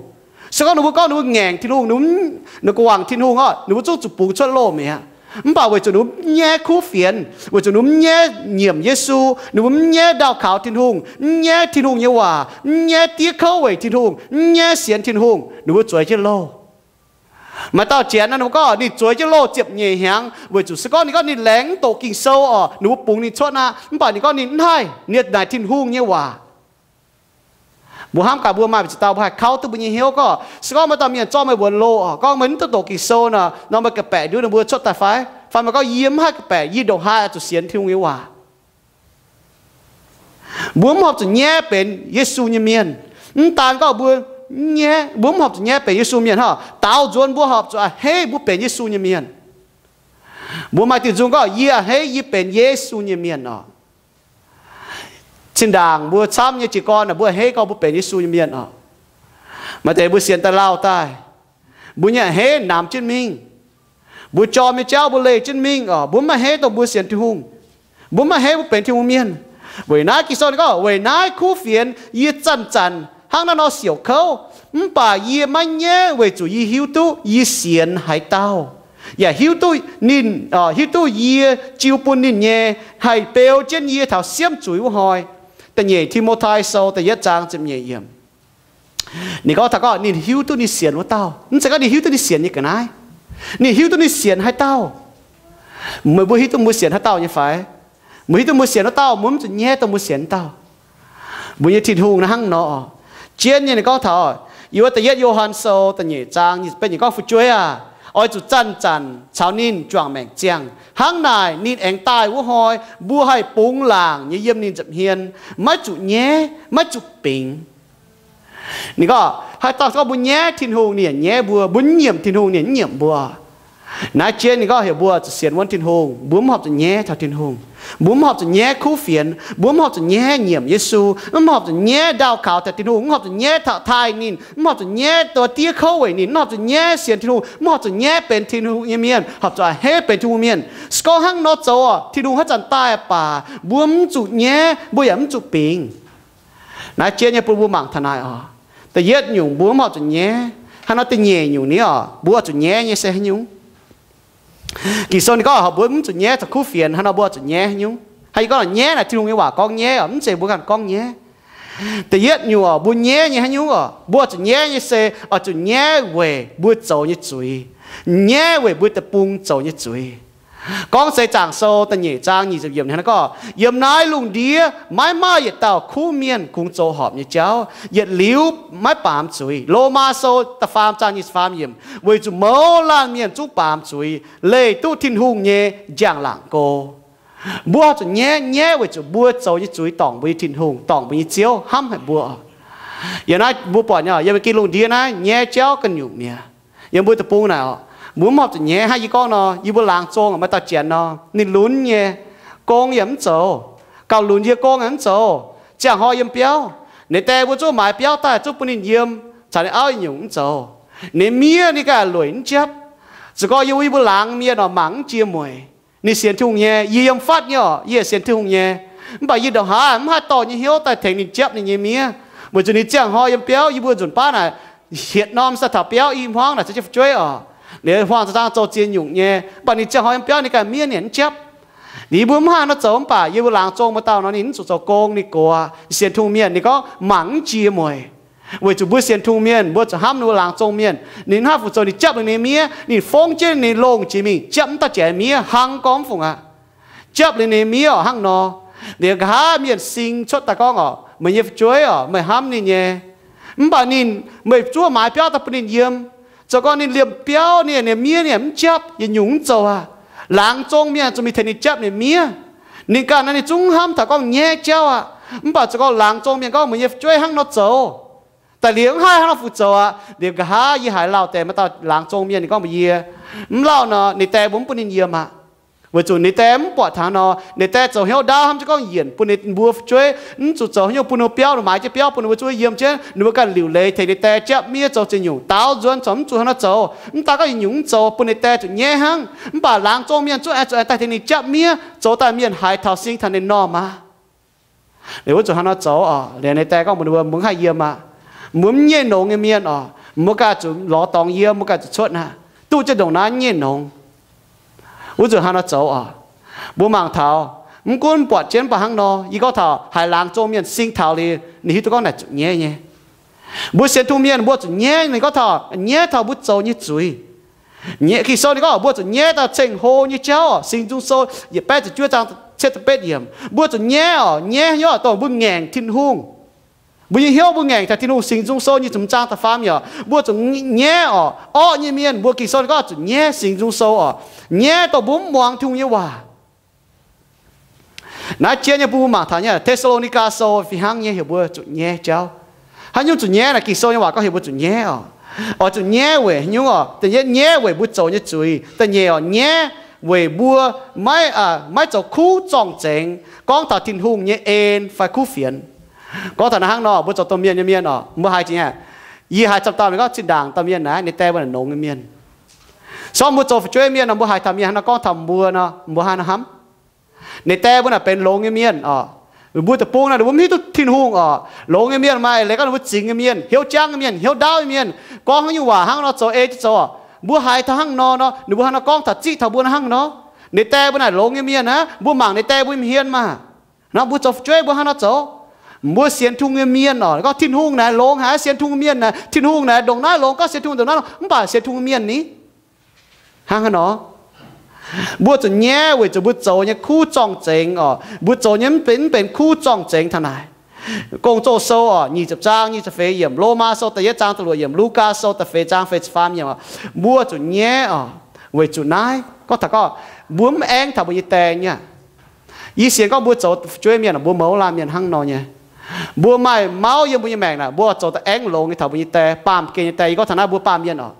Se gorngv ninh mbuo gorngv ninh mbuo ngaengc Tin-Hungh, ninh mbuo guangc Tin-Hungh oc, ninh mbuo zungv zuqc bungx cuotv loh mi'aqv. Mv baac weic zuqc ninh mbuo mv nyaiv kuv fienx, weic zuqc ninh mbuo mv nyaiv nyiemc Yesu, ninh mbuo mv nyaiv ndaauh kaux Tin-Hungh, mv nyaiv Tin-Hungh nyei waac, mv nyaiv diev kouv weic Tin-Hungh, mv nyaiv sienx Tin-Hungh, ninh mbuo zueiz jienv loh. Maaih dauh janx nor, ninh mbuo gorngv ninh zueiz jienv loh ziepc nyeic hnyangx, weic zuqc se gorngv ninh gorngv ninh laengz mv doqc Ging-Sou oc, ninh mbuo bungx ninh cuotv aqv. Mv baac ninh gorngv ninh mv haih, ninh naaic Tin-Hungh nyei waac. Mbuo hnamv gaax mbuo maaih ziex dauh mbuo haih kauv duqv mbuo nyei hnyouv gorngv, se gorngv maaih dauh mienh zorqv meih mbuox loz, gorngv meih mv duqv doqc Ging-Sou nor, nor meih ga'baeqc ndiuv ninh mbuo cuotv daaih fai? Fai meih gorngv, yie mv haih ga'baeqc, yie ndongc haaix oix zuqc sienx Tin-Hungh nyei waac. Mbuo mv horpc zuqc nyaiv benx Yesu nyei mienh. Mv daan gorngv mbuo, mbuo mv horpc zuqc nyaiv benx Yesu mienh hnangv, daaux nzuonx mbuo horpc zuqc a'hneiv mbuo benx Yesu nyei mienh. Mbuo maaih diuh nzung gorngv, yie a'hneiv yie benx Yesu nyei mienh oc. Zinh ndaangc mbuo camv nyei jiez gorn, mbuo a'hneiv gorngv mbuo benx Yesu nyei mienh oc. Maaih deix mbuo sienx daaih lauh daaih, mbuo nyei a'hneiv namx jienv mingh. Mbuo jorm nyei jauv mbuo leih jienv mingh oc. Mbuo mv a'hneiv dongh mbuo sienx Tin-Hungh. Mbuo mv a'hneiv mbuo benx Tin-Hungh mienh. Weic naaiv Ging-Sou ninh gorngv, weic naaiv kuv fienx yie zanc-zanc hnangv naaiv nor siouc kouv, mv baac yie maiv nyaiv weic zuqc yie hiuv duqv yie sienx haaix dauh, yaac hiuv duqv ninh, hiuv duqv yie jiu bun ninh nyei haih beu jienv yie taux siemv zuiz wuov hnoi. Da'nyeic Ti^mo^tai Sou da'yietv zaang ziepc nyeic yiemc. Ninh gorngv taux gorngv ninh hiuv duqv ninh sienx wuov dauh. Mv zeiz gorngv ninh hiuv duqv ninh sienx nyei ga'naaiv. Ninh hiuv duqv ninh sienx haaix dauh. Meih mbuo hiuv duqv mbuo sienx haaix dauh nyei fai? Meih hiuv duqv mbuo sienx wuov dauh, mbuo mv zuqc nyaiv dongh mbuo sienx wuov dauh. Mbuo nyei Tin-Hungh naaiv hnangv nor. Jienv nyei ninh gorngv taux, yiem wuov da'yietv Yo^han Sou da'nyeic zaang nyic ziepc betv yiemc gorngv, fu'jueiv aah! Oix zuqc zanc-zanc caux ninh juangc maengc ziangh. Hnangv naaic ninh aengx daaih wuov hnoi mbuo haih bungx laangc nyei yiem ninh nza'hmien, maiv zuqc nyaiv, maiv zuqc bingx. Ninh gorngv haaix dauh gorngv mbuo nyaiv Tin-Hungh, ninh yaac nyaiv mbuo. Mbuo mv nyiemc Tin-Hungh, ninh yaac mv nyiemc mbuo. Naaiv jienv ninh gorngv heuc mbuo zuqc sienx wuonv Tin-Hungh. Mbuo mv horpc zuqc nyaiv taux Tin-Hungh. Mbuo mv horpc zuqc nyaiv kuv fienx. Mbuo mv horpc zuqc nyaiv nyiemc Yesu. Mv horpc zuqc nyaiv ndaauh kaux taux Tin-Hungh. Mv horpc zuqc nyaiv taux taaih ninh. Mv horpc zuqc nyaiv dongh diev kouv weic ninh. Mv horpc zuqc nyaiv sienx Tin-Hungh. Mv horpc zuqc nyaiv benx Tin-Hungh nyei mienh. Horpc zuqc a'hneiv benx Tin-Hungh mienh. Se gorngv hnangv nor zoux, Tin-Hungh haaix zanc daaih baac mbuo mv zuqc nyaiv, mbuo yaac mv zuqc bingx. Naaiv jienv nyei bun mbuo mangc taux naaiv oc. Da'yietv nyungc mbuo mv horpc zuqc nyaiv. Hnangv nor da'nyeic nyungc ni oc, mbuo oix zuqc nyaiv nyei se haaix nyungc? Ging-Sou ninh gorngv horpc mbuo mv zuqc nyaiv taux kuv fienx, hnangv nor mbuo oix zuqc nyaiv haaix nyungc? Hnangv yie gorngv nyaiv naaic Tin-Hungh nyei waac gorngv nyaiv oc, mv zeiz mbuo ganh gorngv nyaiv. Da'yietv nyungc oc, mbuo nyaiv nyei haaix nyungc oc? Mbuo oix zuqc nyaiv nyei se oix zuqc nyaiv weic mbuo zoux nyei zuiz, nyaiv weic mbuo deic-bung zoux nyei zuiz. Gorngv seix zaangc sou da'nyeic zaang nyic ziepc yiemc hnangv naaiv gorngv, yiem naaiv lungh ndiev maiv maaih yietc dauh kuv mienh kungx zoux horpc nyei jauv, yietc liuz maiv baamz zuiz. Lomaa sou da'faam zaang nyic ziepc faam yiemc, weic zuqc mouz laanh mienh zungv baamz zuiz, leih duqv Tin-Hungh nyei njang-laangc go. Mbuo zuqc nyaiv, nyaiv weic zuqc mbuo zoux nyei zuiz dorngc mbuo nyei Tin-Hungh, dorngc mbuo nyei Ziouv, hnamv haic mbuo. Yiem naaiv mbuo buatc nyei, yiem geh lungh ndiev naaiv nyaiv jauv ganh nyungc mi'aqv. Yiem mbuo deic-bung naaic oc, mbuo mv horpc zuqc nyaiv. Hnangv yie gorngv nor, yie mbuo laangz zong maiv dauh janx nor, ninh lunx nyei, gong yaac mv zoux, gauh lunx yie gong yaac mv zoux. Ziangh hnoi yiem biauv, ninh die mbuo zungv maaiz biauv daaih zungv bun ninh yiem, caux ninh auv nyungc mv zoux. Ninh miev ninh ganh lueic mv japv. Za'gengh yie mbuo, yie mbuo laangz mienh oc, mangc mv jiex mueic. Ninh sienx Tin-Hungh nyei, yie yiem fatv nyei oc, yie yaac sienx Tin-Hungh nyei. Mv baac yie ndongc haaix mv haih dorh nyei hnyouv daaih tengx ninh japv ninh nyei miev, weic zuqc ninh ziangh hnoi yiem biauv, yie mbuo nzunc baav naaic hietc norm sai taux biauv i hmuangv naaic, za'gengh fu'jueiv oc, ninh huaang-zaang zoux ziex nyungc nyei. Mv baac ninh ziangh hnoi yiem biauv ninh ganh miev ninh mv japv. Ninh mbuo mv haih nor zoux, mv baac yie mbuo laangz zong mbuo dauh nor ninh mv zuqc zoux gong, ninh gox, sienx Tin-Hungh mienh, ninh gorngv mangc mv jiex mueic. Weic zuqc mbuo sienx Tin-Hungh mienh, mbuo zuqc hnamv ninh mbuo laangz zong mienh. Ninh hnangv fu zoux, ninh japv liuz ninh miev, ninh fongv jienv ninh longh jiex mingh japv mv dauh janx miev, hnangv gorngv mv fungc aqv. Japv liuz ninh miev oc, hnangv nor, liuz nqa'haav mienh sing cuotv daaih gorngv oc, meih nyei fu'jueiv oc, meih hnamv ninh nyei. Mv baac ninh, meih zuov maaiz biauv daaih bun ninh yiem. Zoux gau ninh liemh biauv, ninh, ninh miev ninh mv japv, yietc nyungc mv zoux aqv. Laangz zong mienh zuqc mingh tengx ninh japv ninh miev. Ninh ganh naaiv ninh zungv hnamv taux gorngv nyaiv jauv aqv. Mv baac zoux gau laangz zong mienh gorngv, meih nyei fu'jueiv hnangv nor zoux, daaih liuz mv haih hnangv nor fu zoux aqv. Liuz nqa'haav yie haiz lauh deix maaih dauh laangz zong mienh ninh gorngv mbuox yie, mv lauh nor ninh die mbuo mv bun ninh yiem aqv. Weic zuqc ninh die mv buatc taux nor, ninh die zoux hnyouv ndaauv hnamv jienv gorngv yienc bun ninh mbuo fu'jueiv mv zuqc zoux haaix nyungc, bun ninh mbuo biauv, ninh maaiz jienv biauv bun ninh mbuo zuov yiem jienv, ninh mbuo ganh liuc leiz tengx ninh die japv miev zoux ziex nyungc, daaux nzuonx corc mv zuqc hnangv nor zoux. Mv daan gorngv yietc nyungc mv zoux bun ninh die zuqc nyaiv hnangv. Mv baac laangz zong mienh zungv aengx zuqc aengx daaih tengx ninh japv miev, zoux daaih mienh haiz taux sing taux ninh normh aqv. Liuz wuov zuqc hnangv nor zoux oc. Liuz ninh die gorngv mbuox ninh mbuo, mbuo mv haih yiem aqv. Mbuo mv nyei nongx nyei mienh oc. Mbuo ganh zuqc lorz dorngx yiem, mbuo ganh zuqc cuotv aqv. Duqv jienv ndongc naaiv nyei nongx. Wuov zuqc hnangv nor zoux oc. Mbuo mangc taux, mv gunv buatc jienv mv baac hnangv nor, yie gorngv taux haiz laangz zong mienh sing taux liuz, ninh hiuv duqv gorngv naaic zuqc nyaiv nyei. Mbuo sienx Tin-Hungh mienh mbuo zuqc nyaiv, ninh gorngv taux nyaiv taux mbuo zoux nyei zuiz. Ging-Sou ninh gorngv mbuo zuqc nyaiv daaih ceng-hlo nyei jauv oc. Singx Nzung Sou yietc baeqv ziepc juov zaang cietv ziepc betv yiemc, mbuo zuqc nyaiv oc. Nyaiv hnyouv dongh mbuo ngaengc Tin-Hungh. Mbuo nyei hnyouv mbuo ngaengc taux Tin-Hungh, Singx Nzung Sou nyic ziepc zaang da'faam yiemc, mbuo zuqc nyaiv orqc, orqv nyei mienh, mbuo Ging-Sou gorngv zuqc nyaiv Singx Nzung Sou orqc, nyaiv dongh mbuo mv muangx Tin-Hungh nyei waac. Naaiv jien nyei bun mbuo mangc taux nyei Te^saa^lo^ni^gaa Sou fih hnangv nyei heuc mbuo zuqc nyaiv jauv. Haaix nyungc zuqc nyaiv naaic? Ging-Sou nyei waac gorngv heuc mbuo zuqc nyaiv orqc. Oix zuqc nyaiv weic haaix nyungc orqc? Da'yietv, nyaiv weic mbuo zoux nyei zuiz. Da'nyeic orqc, nyaiv weic mbuo maiv, maiv zoux kuv zorng-zengx gorngv taux Tin-Hungh nyei en fai kuv fienx. Gorngv taux naaiv hnangv nor, mbuo zoux domh mienh nyei mienh orqc, mbuo haiz jiex aqv. Yie haaix camv dauh mienh gorngv zinh ndaangc dauh mienh naaic, ninh die mbuo naaic longx nyei mienh. Se gorngv mbuo zoux fu'jueiv mienh nor, mbuo haiz taux mienh hnangv nor gorngv taux mbuo nor, mbuo hnangv nor hnamv. Ninh die mbuo naaic benx longx nyei mienh orqc. Mbuo deic-bung naaic ninh mbuo mv hiuv duqv Tin-Hungh orqc. Longx nyei mienh maaih leiz gorngv ninh mbuo zingx nyei mienh, hnyouv jangv nyei mienh, hnyouv ndaauv nyei mienh, gorngv haaix nyungc waac hnangv nor zoux ei jienv zoux orqc. Mbuo haiz taux hnangv nor nor, ninh mbuo hnangv nor gorngv taux ziqv taux mbuo hnangv nor. Ninh die mbuo naaic longx nyei mienh aqv, mbuo mangc ninh die mbuo nyei hmien maah. Nor mbuo zoux fu'jueiv mbuo hnangv nor zoux. Mbuo sienx Tin-Hungh nyei mienh orqc, gorngv Tin-Hungh naaic longx haic, sienx Tin-Hungh mienh naaic, Tin-Hungh naaic ndongc naaiv longx, gorngv sienx Tin-Hungh ndongc naaiv longx, mv baac sienx Tin-Hungh mienh ni hnangv haaix nor. Mbuo zuqc nyaiv weic zuqc mbuo zoux nyei kuv zorng-zengx orqc. Mbuo zoux nyei mv benx, mv benx kuv zorng-zengx taux naaic. Gong-Zoh Sou orqc, nyic ziepc zaang nyic ziepc feix yiemc, Lomaa Sou da'yietv zaang da'luoqc yiemc, Lugaa Sou da'feix zaang feix ziepc faam yiemc orqc. Mbuo zuqc nyaiv orqc, weic zuqc naaiv gorngv taux gorngv mbuo mv aengv taux mbuo nyei die nyei aqv. Yie sienx gorngv mbuo zoux fu'jueiv mienh, mbuo mouz laanh mienh hnangv nor nyei. Mbuo maaih mauv yiem mbuo nyei maengc naaic, mbuo oix zoux daaih aengv longx nyei taux mbuo nyei die, baamh gen nyei die. Yie gorngv taux naaiv mbuo baamh mienh orqc,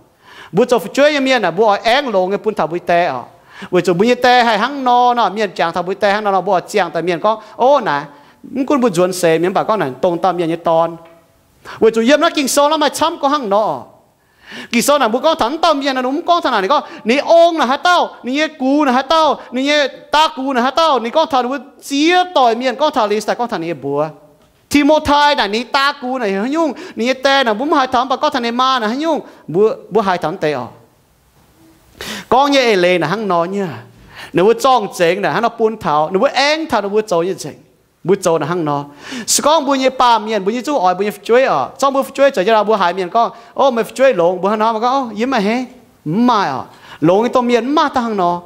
mbuo zoux fu'jueiv nyei mienh naaic, mbuo oix aengv longx nyei bun taux mbuo nyei die orqc. Weic zuqc mbuo nyei die haih hnangv nor nor, mienh jangx taux mbuo nyei die hnangv nor nor, mbuo oix ziangh daaih mienh gorngv, ov, naaic, mv gunv mbuo nzuonx seix mienh mv baac gorngv naaic dongh dauh mienh nyei dorn. Weic zuqc yiem naaiv Ging-Sou naaiv maaih camv gorngv hnangv nor. Ging-Sou naaic mbuo gorngv taux mv dauh mienh naaic, ninh mv gorngv taux naaic, ninh gorngv ninh ong naaic haaix dauh, ninh nyei gux naaic haaix dauh, ninh nyei daa gux naaic haaix dauh. Ninh gorngv taux ninh mbuo ziex doic mienh, gorngv taux Lisai, gorngv taux ninh nyei mbuox. Ti^mo^tai naaic ninh daa gux naaic haaix nyungc, ninh nyei die naaic mbuo mv haiz taux, mv baac gorngv taux ninh maa naaic haaix nyungc, mbuo, mbuo haiz taux mv deix orqc. Gorngv nyei eix leiz naaic hnangv nor nyei. Ninh mbuo zorng-zengx naaic hnangv nor bun taux, ninh mbuo aengv taux ninh mbuo zoux nyei nzengc. Mbuo zoux naaic hnangv nor. Se gorngv mbuo nyei baamh mienh, mbuo nyei zungv oix mbuo nyei fu'jueiv orqc, zorngv mbuo fu'jueiv zoux jienv nor, mbuo haiz mienh gorngv, ov, meih fu'jueiv longx, mbuo hnangv nor, mbuo gorngv, ov, yie mv maaih hei. Mv maaih orqc. Longx nyei domh mienh mv maaih da'hnangv nor.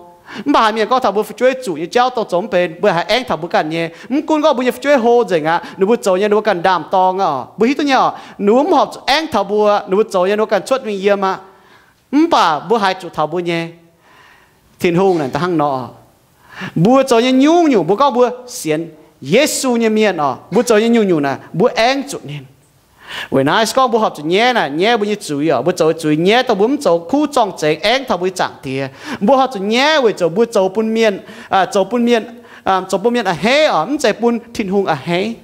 Mv baac haiz mienh gorngv taux mbuo fu'jueiv zuqc nyei jauv dongh zoux mv benx, mbuo haih aengv taux mbuo ganh nyei. Mv gunv gorngv mbuo nyei fu'jueiv hlo nzengc aqv, ninh mbuo zoux nyei ninh mbuo ganh ndaam-dorng aqv orqc, mbuo hiuv duqv nyei orqc, ninh mbuo mv horpc zuqc aengv taux mbuo, ninh mbuo zoux nyei ninh mbuo ganh cuotv mingh yiem aqv. Mv baac mbuo haiz zuqc taux mbuo nyei Tin-Hungh naaic da'hnangv nor. Mbuo zoux nyei nyungc-nyungc mbuo gorngv mbuo sienx Yesu nyei mienh orqc, mbuo zoux nyei nyungc-nyungc naaic mbuo aengv zuqc ninh. Weic naaiv se gorngv mbuo horpc zuqc nyaiv naaic, nyaiv mbuo nyei zuiz orqc, mbuo zoux zuiz nyaiv dongh mbuo mv zoux kuv zorng-zengx aengv taux mbuo nyei Zaangc Diex. Mbuo horpc zuqc nyaiv weic zuqc mbuo zoux bun mienh, zoux bun mienh, zoux bun mienh a'hneiv orqc, mv zeiz bun Tin-Hungh a'hneiv.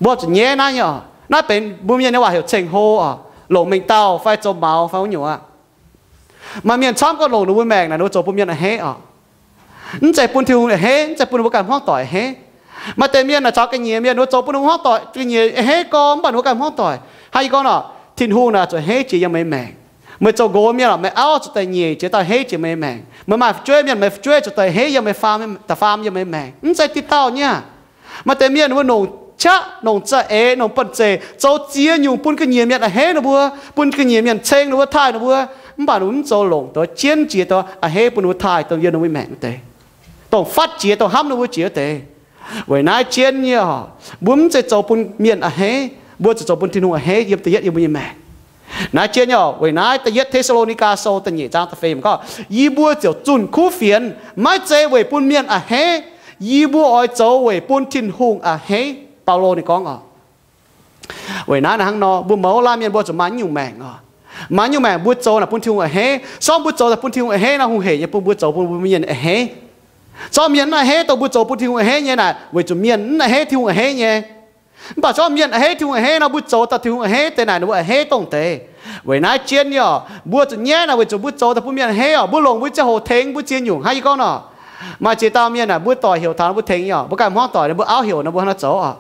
Mbuo horpc zuqc nyaiv naaiv nyei orqc. Naaiv benx mbuo mienh nyei waac heuc ceng-hlo orqc, longc mengh dauh fai zoux maux fai wuov nyungc aqv. Maaih mienh camv gorngv longc ninh mbuo maengc naaic ninh mbuo zoux bun mienh a'hneiv orqc. Mv zeiz bun Tin-Hungh a'hneiv, mv zeiz bun ninh mbuo ganh hmuangv doic a'hneiv. Maaih deix mienh naaic caux ga'nyiec mienh ninh mbuo zoux bun ninh mbuo hmuangv doic, ga'nyiec a'hneiv gorx, mv baac ninh mbuo ganh hmuangv doic. Hnangv yie gorngv orqc, Tin-Hungh naaic zuqc a'hneiv jiex yiem meih maengc. Meih zoux nqox mienh orqc, meih auv zuqc daaih nyeic jiex daaih a'hneiv jiex meih maengc. Meih maaih fu'jueiv mienh, meih fu'jueiv zuqc daaih a'hneiv yiem meih faam, da'faam yiem meih maengc. Mv zeiz diqc dauh nyei. Maaih deix mienh ninh mbuo nongc qaqv, nongc za'eix, nongc banh zeic, zoux ziex nyungc bun ga'nyiec mienh a'hneiv ninh mbuo, bun ga'nyiec mienh ceng ninh mbuo, taaih ninh mbuo. Mv baac ninh mbuo mv zoux longc dongh jienv jiex dongh a'hneiv bun ninh mbuo taaih dongh yiem ninh mbuo maengc wuov deix, dongh fatv jiex, dongh hnamv ninh mbuo jiex wuov deix. Weic naaiv jienv nyei orqc, mbuo mv zeiz zoux bun mienh a'hneiv, mbuo zuqc zoux bun Tin-Hungh a'hneiv yiem da'yietv yiem mbuo nyei maengc. Naaiv jienv nyei orqc, weic naaiv da'yietv Te^saa^lo^ni^gaa Sou da'nyeic zaang da'feix yiemc gorngv, yie mbuo ziouc zunh kuv fienx, maiv zeiz weic bun mienh a'hneiv. Yie mbuo oix zoux weic bun Tin-Hungh a'hneiv. Baulo ninh gorngv orqc. Weic naaiv naaic hnangv nor, mbuo mouz laanh mienh mbuo zuqc maaih nyungc maengc orqc. Maaih nyungc maengc mbuo zoux naaic bun Tin-Hungh a'hneiv. Sorngv mbuo zoux naaic bun Tin-Hungh a'hneiv nor, hungh heic nyei bun mbuo zoux bun mbuo mienh a'hneiv. Zorqv mienh mv a'hneiv dongh mbuo zoux bun Tin-Hungh a'hneiv nyei naaic, weic zuqc mienh mv a'hneiv Tin-Hungh a'hneiv nyei. Mv baac zorqv mienh a'hneiv Tin-Hungh a'hneiv nor, mbuo zoux daaih Tin-Hungh a'hneiv deix naaic, ninh mbuo a'hneiv dongh deix. Weic naaiv jienv nyei orqc, mbuo zuqc nyaiv naaic weic zuqc mbuo zoux daaih bun mienh a'hneiv orqc. Mbuo longc mbuo nyei ziangh hoc tengx mbuo ziex nyungc. Hnangv yie gorngv nor, maaih ziex dauh mienh naaic, mbuo doic heuc taux mbuo tengx nyei orqc, mbuo ganh hmuangv doic, ninh mbuo auv heuc nor mbuo hnangv nor zoux orqc.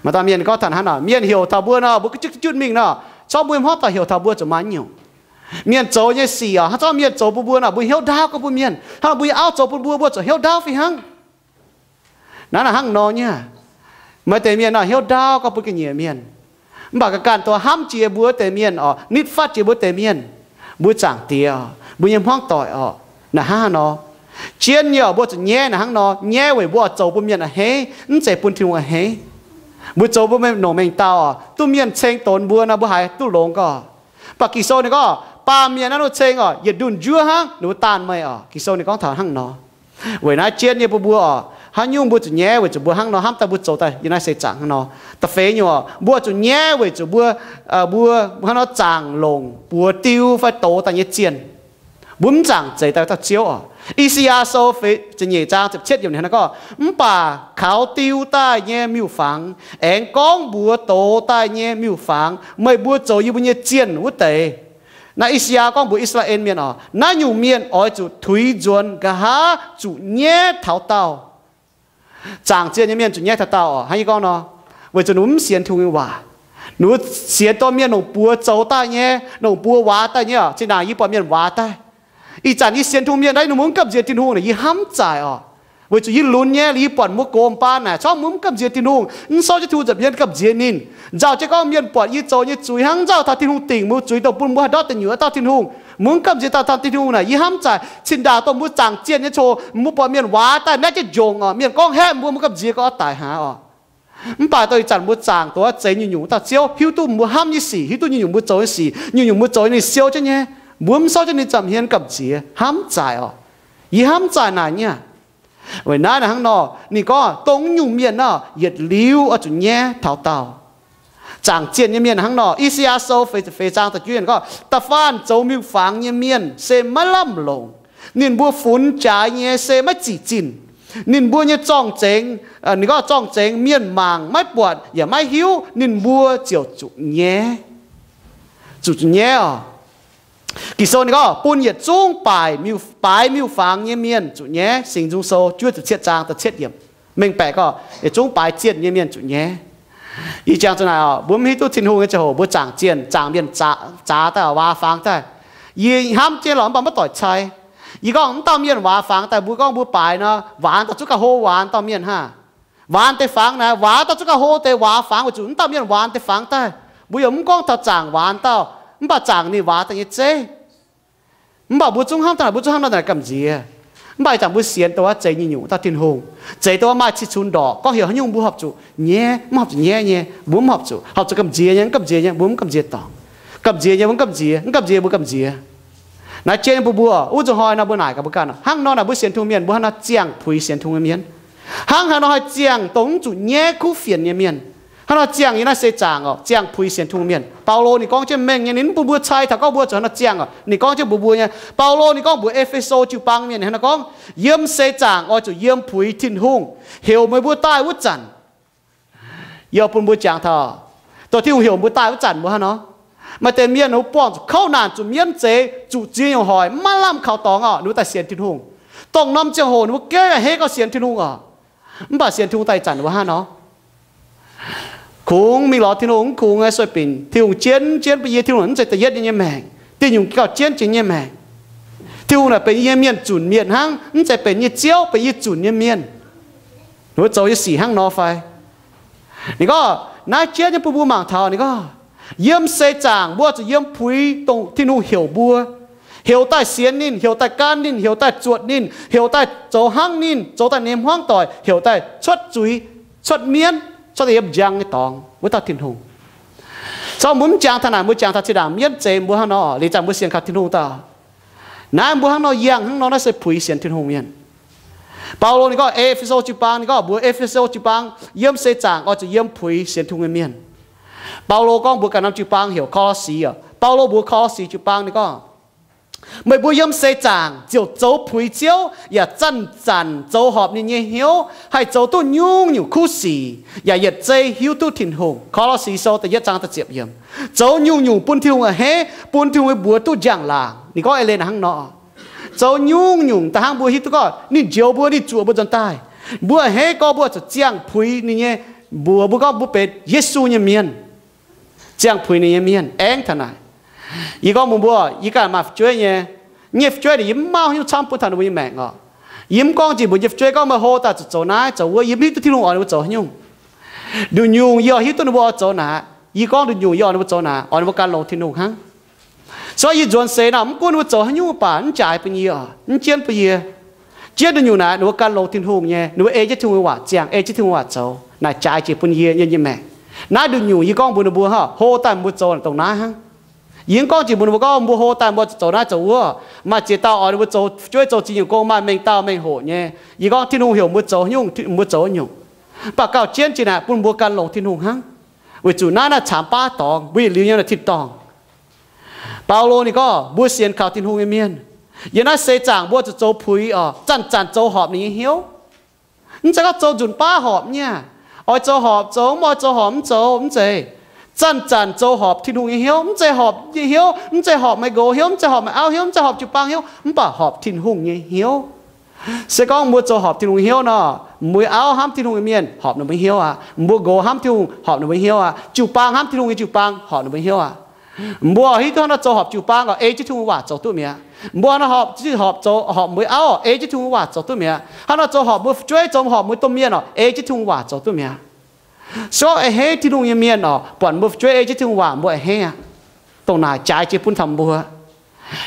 Maaih dauh mienh gorngv taux hnangv nor, mienh heuc taux mbuo nor, mbuo ga'jutv ga'jutv mingh nor, zorqv mbuo nyei hmuangv doic heuc taux mbuo zuqc maaih nyungc. Mienh zoux nyei sic orqc, hnangv zorqv mienh zoux bun mbuo nor, mbuo hnyouv ndaauv gorngv bun mienh. Hnangv nor mbuo nyei auv zoux bun mbuo, mbuo zuqc hnyouv ndaauv fih hnangv. Naaiv naaic hnangv nor nyei. Maaih deix mienh nor hnyouv ndaauv gorngv bun ga'nyiec mienh. Mv baac ga'ganh dongh hnamv jiex mbuo wuov deix mienh orqc, nitv fatv jiex mbuo wuov deix mienh, mbuo Zaangc Diex orqc, mbuo nyei hmuangv doic orqc, naaic hnangv nor. Jienv nyei orqc, mbuo zuqc nyaiv naaic hnangv nor, nyaiv weic mbuo oix zoux bun mienh a'hneiv, mv zeiz bun Tin-Hungh a'hneiv. Mbuo zoux mbuo mengh nongc mengh dauh oc, duqv mienh ceng donx mbuo nor, mbuo haiz duqv longx gorqv. Mv baac Ging-Sou ninh gorngv baamh mienh naaiv nor ceng oc, yietc ndunh njuov hnangv ninh mbuo daanh meih oc. Ging-Sou ninh gorngv taux hnangv nor. Weic naaiv jienv nyei bun mbuo oc, haaix nyungc mbuo zuqc nyaiv weic zuqc mbuo hnangv nor hnamv daaih mbuo zoux daaih yiem naaiv seix zaangc hnangv nor. Da'feix nyungc oc, mbuo zuqc nyaiv weic zuqc mbuo, mbuo hnangv nor zaangc longc buoz diu fai dox daaih nyei zienh. Mbuo mv zaangc zeix daaih dauh Ziouv oc. I^saa^yaa Sou feix ziepc nyeic zaang ziepc cietv yiemc ninh hnangv naaiv gorngv, mv baac kaux diu daaih nyei miuc-fangx aengx gorngv mbuox dox daaih nyei miuc-fangx, meih mbuo zoux yie mbuo nyei zienh wuov deix. Naaiv I^saa^yaa gorngv mbuox I^saa^laa^en Mienh oc, naaiv nyungc mienh oix zuqc tuix nzuonx nqa'haav zuqc nyaiv taux daauh. Zaangc zienh nyei mienh zuqc nyaiv taux daauh oc. Hnangv yie gorngv nor, weic zuqc ninh mbuo mv sienx Tin-Hungh nyei waac. Ninh mbuo sienx dorh mienh longc buoz zoux daaih nyei, longc buoz waaz daaih nyei oc. Zinh ndaangc yie buatc mienh waaz daaih, ih zanc yie sienx Tin-Hungh mienh naaiv, ninh mbuo mv gamh nziex Tin-Hungh naaic, yie hnamv zaaic oc. Weic zuqc yie lunx nyei, yie buatc mbuo gox baan naaic, corc mbuo mv gamh nziex Tin-Hungh, mv sortv jienv Tin-Hungh nza'hmien gamh nziex ninh. Nzauh jienv gorngv mienh buatc yie zoux nyei zuiz hnangv nzauh taux Tin-Hungh dingc mbuo zuiz, dongh bun mbuo haih ndortv deic nyuoqc dauh Tin-Hungh, mbuo mv gamh nziex dauh Tin-Hungh naaic, yie hnamv zaaic. Zinh ndaangc dongh mbuo zaangc zienh nyei coc, mbuo buatc mienh waaz daaih naaiv jienv njongc oc, mienh gorngv haeqv mbuo, mbuo gamh nziex gorngv oix daic hnangv oc. Mv baac dongh ih zanc mbuo zaangc doqc zeix nyungc-nyungc dauh Ziouv, hiuv duqv mbuo hnamv nyei sic, hiuv duqv nyungc-nyungc mbuo zoux nyei sic, nyungc-nyungc mbuo zoux nyei siou jienv nyei, mbuo mv sortv jienv ninh nza'hmien gamh nziex, hnamv zaaic oc. Yie hnamv zaaic naaic nyei. Weic naaiv naaic hnangv nor, ninh gorngv dongh nyungc mienh naaiv yietc liuz oix zuqc nyaiv taux daauh. Zaangc zienh nyei mienh hnangv nor, I^saa^yaa Sou feix zaang da'juov gorngv, da'faanh zoux miuc-fangx nyei mienh se maiv lamh longc. Ninh mbuo funx jaaix nyei se maiv zic zinh. Ninh mbuo nyei zorng-zengx, ninh gorngv zorng-zengx mienh mangc maiv buatc yaac maiv hiuv, ninh mbuo ziouc zuqc nyaiv. Zuqc zuqc nyaiv oc. Ging-Sou ninh gorngv bun yietc zungv baaix miuc-fangx nyei mienh zuqc nyaiv. Singx Nzung Sou juov ziepc cietv zaang da'cietv yiemc. Mengh baeqc gorngv yietc zungv baaix zienh nyei mienh zuqc nyaiv. Ih jangx zuqc naaic oc, mbuo mv hiuv duqv Tin-Hungh nyei ziangh hoc mbuo zaangc zienh, zaangc mienh zaax daaih, waax fangx daaih. Yie hnamv jienv lorqc, mv baac maiv doic cai. Yie gorngv mv dauh mienh waax fangx daaih, mbuo gorngv mbuo baaix nor, waanx dauh zungv gauh hlo waanx dauh mienh hnangv. Waanx deix fangx naaic, waanx dauh zungv gauh hlo deix waax fangx, weic zuqc mv dauh mienh waanx deix fangx daaih. Mbuo yaac mv gorngv taux zaangc waanx dauh, mv baac zaangc ninh waax daaih nyei zeiv. Mv baac mbuo zungv hnamv daaih, mbuo zungv hnamv nor daaih gamh nziex. Mv baac ih zanc mbuo sienx dongh wuov zeix nyungc-nyungc dauh Tin-Hungh, zeix dongh wuov maaih cing-cun ndorqc, gorngv heuc haaix nyungc mbuo horpc zuqc nyaiv, mv horpc zuqc nyaiv nyei, mbuo mv horpc zuqc, horpc zuqc gamh nziex nyei, mv gamh nziex nyei, mbuo mv gamh nziex dorngc. Gamh nziex nyei mbuo gamh nziex, mv gamh nziex mbuo gamh nziex. Naaiv jienv bun mbuo, wuov nzunc hnoi nor mbuo naaic gaax mbuo ganh, hnangv nor naaic mbuo sienx Tin-Hungh mienh mbuo hnangv nor ziangh puix sienx Tin-Hungh nyei mienh. Hnangv haaix nor haih ziangh dongh mv zuqc nyaiv kuv fienx nyei mienh? Hnangv nor ziangh yiem naaiv seix zaangc oc, ziangh puix sienx Tin-Hungh mienh. Baulo ninh gorngv jienv mengh nyei, ninh mv bun mbuo cai taux gorngv mbuo zuqc hnangv nor ziangh oc. Ninh gorngv jienv mbuox mbuo nyei, Baulo ninh gorngv mbuox E^fe^so jiu-baang mienh hnangv nor gorngv, yiem seix zaangc oix zuqc yiem puix Tin-Hungh, heuc meih mbuo daaih wuov zanc. Yie bun mbuo jangx taux, dongh Tin-Hungh heuc mbuo daaih wuov zanc mbuo hnangv nor, maaih deix mienh ninh mbuo buangh zuqc kouv naanc, zuqc mienv zeiz, zuqc ziex nyungc hoic, maiv lamh kaux dorngx oc, ninh mbuo daaih sienx Tin-Hungh. Dongh norm ziangh hoc ninh mbuo gengh a'hneiv gorngv sienx Tin-Hungh oc. Mv baac sienx Tin-Hungh daaih ih zanc wuov hnangv nor, kungx mingh lorz Tin-Hungh, mv kungx sueih binc. Tin-Hungh jienv, jienv bun yie, Tin-Hungh mv zeiz da'yietv nyei, nyei maengc. Diuh nyungc gauh jienv jiex nyei maengc. Tin-Hungh naaic benx yie nyei mienh zunc mienh hnangv, mv zeiz benx yie nyei Ziouv, benx yie zunc nyei mienh. Ninh mbuo zoux nyei sic hnangv nor fai? Ninh gorngv naaiv jienv nyei bun mbuo mangc taux, ninh gorngv yiem seix zaangc mbuo zuqc yiem puix dongh Tin-Hungh heuc mbuo, heuc daaih sienx ninh, heuc daaih gan ninh, heuc daaih zuotc ninh, heuc daaih zoux hnangv ninh, zoux daaih nyei hmuangv doic, heuc daaih cuotv zuiz, cuotv mienv, cuotv daaih yiem njang nyei dorngx wuov dauh Tin-Hungh. Caux mbuo mv jangx taux naaic, mbuo jangx taux zinh ndaangc mienv zeiz mbuo hnangv nor, liuz zanc mbuo sienx kaux Tin-Hungh daaih. Naaiv mbuo hnangv nor yangh hnangv nor, naaiv se puix sienx Tin-Hungh mienh. Baulo ninh gorngv E^fe^so jiu-baang, ninh gorngv mbuox E^fe^so jiu-baang, yiem seix zaangc oix zuqc yiem puix sienx Tin-Hungh nyei mienh. Baulo gorngv mbuox ganh norm jiu-baang heuc Ko^lo^si oc. Baulo mbuox Ko^lo^si jiu-baang ninh gorngv, meih mbuo yiem seix zaangc ziouc zoux puix Ziouv yaac zanc-zanc zoux horpc ninh nyei hnyouv, haih zoux duqv nyungc-nyungc kuv sic, yaac yietc zei hiuv duqv Tin-Hungh. Ko^lo^si Sou da'yietv zaang da'ziepc yiemc. Zoux nyungc-nyungc bun Tin-Hungh a'hneiv, bun Tin-Hungh nyei mbuox duqv njang-laangc. Ninh gorngv eix leiz naaic hnangv nor, zoux nyungc-nyungc da'hnangv mbuo hiuv duqv gorngv ninh njoux mbuo, ninh zuoqc mbuo nzuonx daaih. Mbuo a'hneiv gorngv mbuo zuqc ziangh puix ninh nyei mbuox, mbuo gorngv mbuo benx Yesu nyei mienh. Ziangh puix ninh nyei mienh aengx taux naaic. Yie gorngv mbuox mbuo, yie ganh maaih fu'jueiv nyei. Nyei fu'jueiv naaic yie mv maaih haaix nyungc camv bun taux ninh mbuo nyei maengc oc. Yie mv gorngv nzengc mbuox nyei fu'jueiv gorngv meih hlo daaih zuqc zoux naaiv zoux wuov, yie mv hiuv duqv Tin-Hungh oix ninh mbuo zoux haaix nyungc. Nduqc nyungc yie oix hiuv duqv ninh mbuo oix zoux naaic. Yie gorngv nduqc nyungc yie oix ninh mbuo zoux naaic, oix ninh mbuo gan longx Tin-Hungh hnangv. So yie nzuonx seix naaic mv gunv ninh mbuo zoux haaix nyungc baac mv jaaix bun yie oc, mv jienv bun yie. Jienv nduqc nyungc naaic ninh mbuo gan longx Tin-Hungh nyei, ninh mbuo ei jienv Tin-Hungh nyei waac ziangh, ei jienv Tin-Hungh waac zoux. Naaic jaaix jiex bun yie, yie nyei maengc. Naaiv nduqc nyungc yie gorngv mbuox ninh mbuo hnangv, hlo daaih mbuo zoux dongh naaiv hnangv. Yie mv gorngv jiex mbuox ninh mbuo gorngv mbuo hlo daaih mbuo zoux naaiv zoux wuov. Maaih ziex dauh oix ninh mbuo zoux fu'jueiv zoux ziex nyungc gong, maaih mengh dauh mengh hoc nyei. Yie gorngv Tin-Hungh heuc mbuo zoux nyungc, mbuo zoux nyungc. Mv baac gauh jienv jiex naaic bun mbuo gan longx Tin-Hungh hnangv. Weic zuqc naaiv naaiv caamx baav dorngx, mbuo yietc liuz nyei naaiv tin-dorngh. Baulo ninh gorngv mbuo sienx kaux Tin-Hungh nyei mienh, yiem naaiv seix zaangc mbuo zuqc zoux puix oc, zanc-zanc zoux horpc ninh nyei hnyouv. Mv zeiz gorngv zoux nzunc baav horpc nyei, oix zoux horpc zoux, mv oix zoux horpc mv zoux, mv zeiz. Zanc-zanc zoux horpc Tin-Hungh nyei hnyouv, mv zeiz horpc yie hnyouv, mv zeiz horpc meih nqox hnyouv, mv zeiz horpc meih auv hnyouv, mv zeiz horpc jiu-baang hnyouv, mv baac horpc Tin-Hungh nyei hnyouv. Se gorngv mbuo zoux horpc Tin-Hungh hnyouv nor, mbuo auv hnamv Tin-Hungh nyei mienh horpc ninh mbuo hnyouv aqv. Mbuo nqox hnamv Tin-Hungh horpc ninh mbuo hnyouv aqv. Jiu-baang hnamv Tin-Hungh nyei jiu-baang horpc ninh mbuo hnyouv aqv. Mbuo hiuv duqv hnangv nor zoux horpc jiu-baang oc, ei jienv Tin-Hungh waac zoux duqv mi'aqv. Mbuo hnangv nor horpc, horpc zoux horpc mbuo auv oc, ei jienv Tin-Hungh waac zoux duqv mi'aqv. Hnangv nor zoux horpc mbuo fu'jueiv, zoux horpc mbuo domh mienh oc, ei jienv Tin-Hungh waac zoux duqv mi'aqv. Se gorngv a'hneiv Tin-Hungh nyei mienh oc, buatc mbuo fu'jueiv ei jienv Tin-Hungh waac mbuo a'hneiv aqv. Dongh naaic jaaix jiex bun taux mbuo.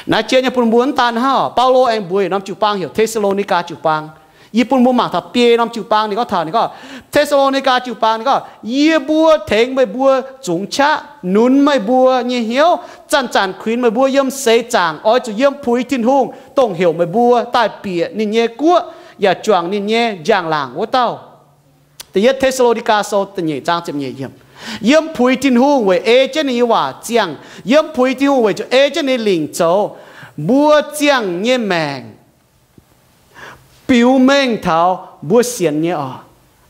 Naaiv jiex nyei bun mbuo mv daan hnangv oc. Baulo aengx mbuox norm jiu-baang heuc Te^saa^lo^ni^gaa jiu-baang. Yie bun mbuo mangc taux biei norm jiu-baang ninh gorngv taux, ninh gorngv, Te^saa^lo^ni^gaa jiu-baang ninh gorngv, yie mbuo tengx meih mbuo zungx qaqv nunx meih mbuo nyei hnyouv, zanc-zanc kuinx meih mbuo yiem seix zaangc oix zuqc yiem puix Tin-Hungh, dongh heuc meih mbuo daaih bieqc ninh nyei guoqv yaac juangc ninh nyei njang-laangc wuov dauh. Da'yietv Te^saa^lo^ni^gaa Sou da'nyeic zaang ziepc nyeic yiemc. Yiem puix Tin-Hungh weic ei jienv ninh nyei waac ziangh. Yiem puix Tin-Hungh weic zuqc ei jienv ninh lingc zoux, mbuo ziangh nyei maengc biux mengh taux mbuo sienx nyei oc.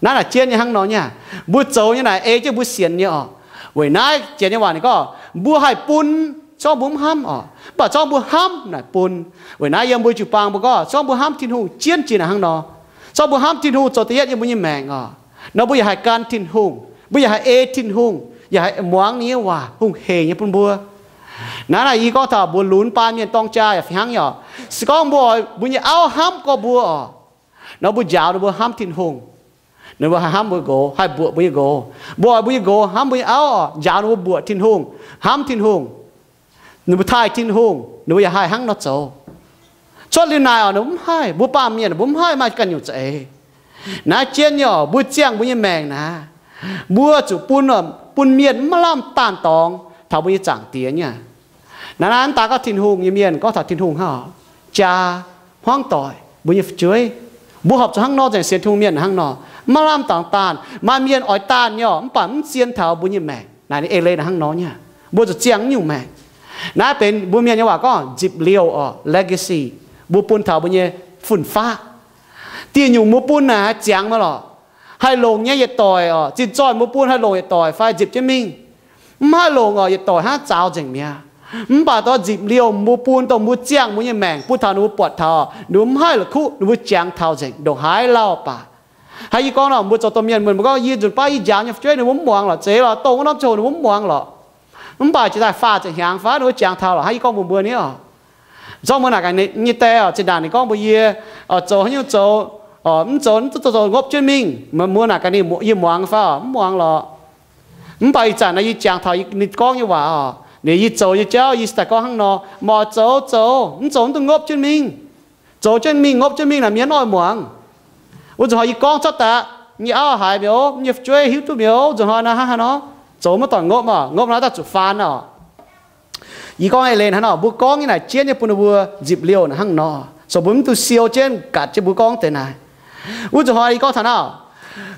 Naaiv naaic jienv nyei hnangv nor nyei. Mbuo zoux nyei naaic ei jienv mbuo sienx nyei oc. Weic naaiv janx nyei waac ninh gorngv, mbuo haih bun, se gorngv mbuo mv hnamv oc. Mv baac se gorngv mbuo hnamv naaic bun. Weic naaiv yiem mbuo jiu-baang mbuo gorngv, se gorngv mbuo hnamv Tin-Hungh jienv jiex naaic hnangv nor, se gorngv mbuo hnamv Tin-Hungh zoux da'yietv yiem mbuo nyei maengc oc, nor mbuo yaac haih gan Tin-Hungh, mbuo yaac haih ei Tin-Hungh, yaac haih muangx ninh nyei waac hungh heic nyei bun mbuo. Naaiv naaic yie gorngv taux mbuox lunx baan mienh dorng jaa yaac fih hnangv nyei oc. Se gorngv mbuo oix mbuo nyei auv hnamv gorx mbuo oc, nor mbuo njaaux ninh mbuo hnamv Tin-Hungh. Ninh mbuo haih hnamv mbuo nqox, haih mbuoqc mbuo nyei nqox. Mbuo oix mbuo nyei nqox hnamv mbuo nyei auv oc, njaaux ninh mbuo mbuoqc Tin-Hungh, hnamv Tin-Hungh. Ninh mbuo taaih Tin-Hungh, ninh mbuo yaac haih hnangv nor zoux. Cuotv liuz naaic oc, ninh mbuo mv haih, mbuo baamh mienh mbuo mv haih maaih ganh nyungc za'eix. Naaiv jienv nyei oc, mbuo ziangh mbuo nyei maengc naaic, mbuo zuqc bun, bun mienh maiv lamh daanh dorngx taux mbuo nyei Zaangc Diex nyei. Naaiv naaiv mv daan gorngv Tin-Hungh nyei mienh, gorngv taux Tin-Hungh hnangv oc, jaa, hmuangv doic, mbuo nyei fu'jueiv, mbuo horpc zuqc hnangv nor nzengc, sienx Tin-Hungh mienh hnangv nor. Maiv lamh dorngx daanh, maaih mienh oix daanh nyei oc, mv baac mv zien taux mbuo nyei maengc. Naaic ninh ei leiz naaic hnangv nor nyei. Mbuo zuqc ziangh naaiv nyungc maengc. Naaiv benx mbuo mienh nyei waac gorngv nzipc liouh oc, legacy. Mbuo bun taux mbuo nyei fun-faqv. Dieh nyungc mbuo bun naaic haih ziangx maiv lorqc. Haih longc nyei yietc doic oc, zinh zoih mbuo bun haih longc yietc doic fai nzipc jienv mingh. Mv haih longc oc, yietc doic hnangv zaaux nzengc mi'aqv. Mv baac dongh nzipc liouh mbuo bun dongh mbuo ziangh mbuo nyei maengc bun taux ninh mbuo buatc taux, ninh mbuo mv haih la'kuqv, ninh mbuo jangx taux nzengc ndongc haaix lauh baac. Hnangv yie gorngv nor, mbuo zoux domh mienh, mbuo gorngv yie nzunc baav yie njaaux nyei fu'jueiv ninh mbuo mv muangx lorqc, zeiz lorqc, dongh wuov norm ziangh hoc ninh mbuo mv muangx lorqc. Mv baac jiex daaih faah ziepc hnyangx fai ninh mbuo jangx taux lorqc, hnangv yie gorngv mbuox mbuo ni oc. Zorqv mbuo naaic gaax nyei die oc, zinh ndaangc ninh gorngv mbuox yie, oc, zoux haaix nyungc zoux, oc, mv zoux, mv zoux, zoux ngopv jienv mingh. Mbuo naaic gaax ninh, yie muangx fai oc, mv muangx lorqc. Mv baac ih zanc naaiv yie jangx taux ninh gorngv nyei waac oc, ninh yie zoux nyei jauv yie se daaih gorngv hnangv nor, meih oix zoux zoux, mv zoux mv dungx ngopv jienv mingh. Zoux jienv mingh, ngopv jienv mingh naaic mienh mv oix muangx. Wuov nzunc hnoi yie gorngv cuotv daaih, nyei auv haiz mi'aqv, nyei fu'jueiv hiuv duqv mi'aqv, wuov nzunc hnoi naaiv hnangv haaix nor, zoux maiv doic ngopv oc, ngopv naaiv daaih zuqc faan oc. Yie gorngv eix leiz hnangv nor, mbuo gorngv nyei naaic jienv nyei bun ninh mbuo nzipc liouh naaic hnangv nor, so mbuo mv dungx siou jienv gatc jienv mbuo gorngv deix naaic. Wuov nzunc hnoi yie gorngv taux naaiv,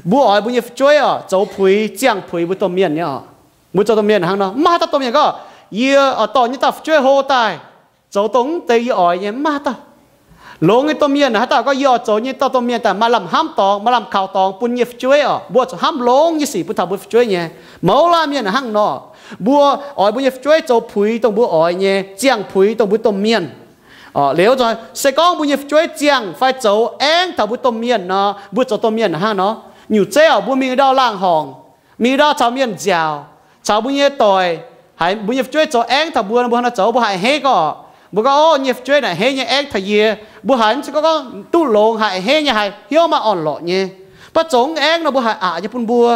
mbuo oix mbuo nyei fu'jueiv oc zoux puix, ziangh puix mbuo domh mienh nyei oc. Mbuo zoux domh mienh hnangv nor, mv maaih haaix dauh domh mienh gorngv, yie oix dorh nyei dauh fu'jueiv hlo daaih zoux dongh mv deix yie oix nyei, mv maaih haaix dauh. Longx nyei domh mienh haaix dauh gorngv yie oix zoux nyei dauh domh mienh daaih maaih lamh hnamv dorngx, maaih lamh kaux dorngx bun nyei fu'jueiv oc. Mbuo zuqc hnamv longx nyei sic bun taux mbuo fu'jueiv nyei. Mouz laanh mienh hnangv nor, mbuo oix mbuo nyei fu'jueiv zoux puix dongh mbuo oix nyei, ziangh puix dongh mbuo domh mienh. Liuz se gorngv mbuo nyei fu'jueiv ziangh fai zoux aengv taux mbuo domh mienh nor, mbuo zoux domh mienh hnangv nor, nyungc zeiv oc, mbuo mingh ndau laangh horngc, mingh ndau caux mienh nziaauc, caux mbuo nyei doic, haiz mbuo nyei fu'jueiv zoux aengv taux mbuo, mbuo hnangv nor zoux mbuo haih a'hneiv gorngv, mbuo gorngv, o, nyei fu'jueiv naaic a'hneiv nyei, aengv taux yie. Mbuo haiz mv zeiz gorngv, gorngv duqv longx, haih a'hneiv nyei, haih hnyouv maaih orn-lorqc nyei. Mv baac zoux aengv nor mbuo haiz aqc nyei bun mbuo.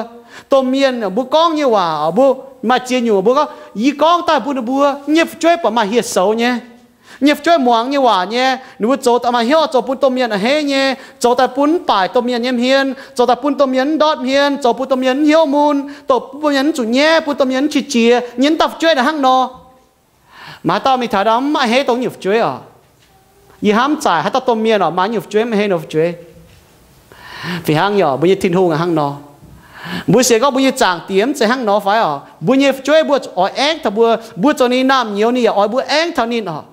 Domh mienh mbuo gorngv nyei waac, mbuo maaih ziex nyungc mbuo gorngv, yie gorngv daaih bun ninh mbuo, nyei fu'jueiv buatc maaih hieh soux nyei. nyei fu'jueiv muangx nyei waac nyei, ninh mbuo zoux daaih maaih hnyouv zoux bun domh mienh a'hneiv nyei, zoux daaih bun mv baaic domh mienh nyei hmien, zoux daaih bun domh mienh mv ndortv hmien, zoux bun domh mienh mv hnyouv mun, zoux bun domh mienh mv zuqc nyaiv, bun domh mienh mv qiex jiez nyei. Mv dauh fu'jueiv naaic hnangv nor. Maaih dauh mingh taux ndau mv a'hneiv dongh nyungc fu'jueiv oc. Yie hnamv zaaic haaix dauh domh mienh oc, maaih nyungc fu'jueiv mv a'hneiv ninh fu'jueiv. Fih hnangv nyei oc, mbuo nyei Tin-Hungh hnangv nor. Mbuo sienx gorngv mbuo nyei Zaangc Diex mv zeiz hnangv nor fai oc? Mbuo nyei fu'jueiv mbuo zuqc oix aengv taux mbuo, mbuo zoux ninh naamh nyouz ninh yaac oix mbuo aengv taux ninh oc.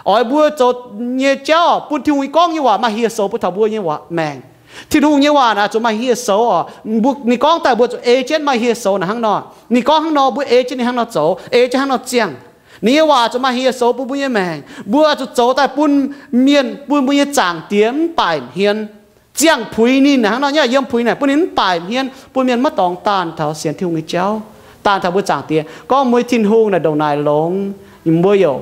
Oix mbuo zoux nyei jauv bun Tin-Hungh gorngv nyei waac maaih hieh soux bun taux mbuo nyei waac maengc. Tin-Hungh nyei waac naaic zuqc maaih hieh soux oc. Ninh gorngv daaih mbuo zuqc ei jienv maaih hieh soux naaic hnangv nor. Ninh gorngv hnangv nor, mbuo ei jienv ninh hnangv nor zoux, ei jienv hnangv nor ziangh. Ninh nyei waac zuqc maaih hieh soux bun mbuo nyei maengc. Mbuo zuqc zoux daaih bun mienh, bun mbuo nyei Zaangc Diex mv baaic hmien, ziangh puix ninh hnangv nor, yiem puix naaic bun ninh mv baaic hmien, bun mienh maiv dorngx daanh taux sienx Tin-Hungh nyei jauv, daanh taux mbuo Zaangc Diex. Gorngv mbuo nyei Tin-Hungh naaic ndongc naaic longx, mbuo youc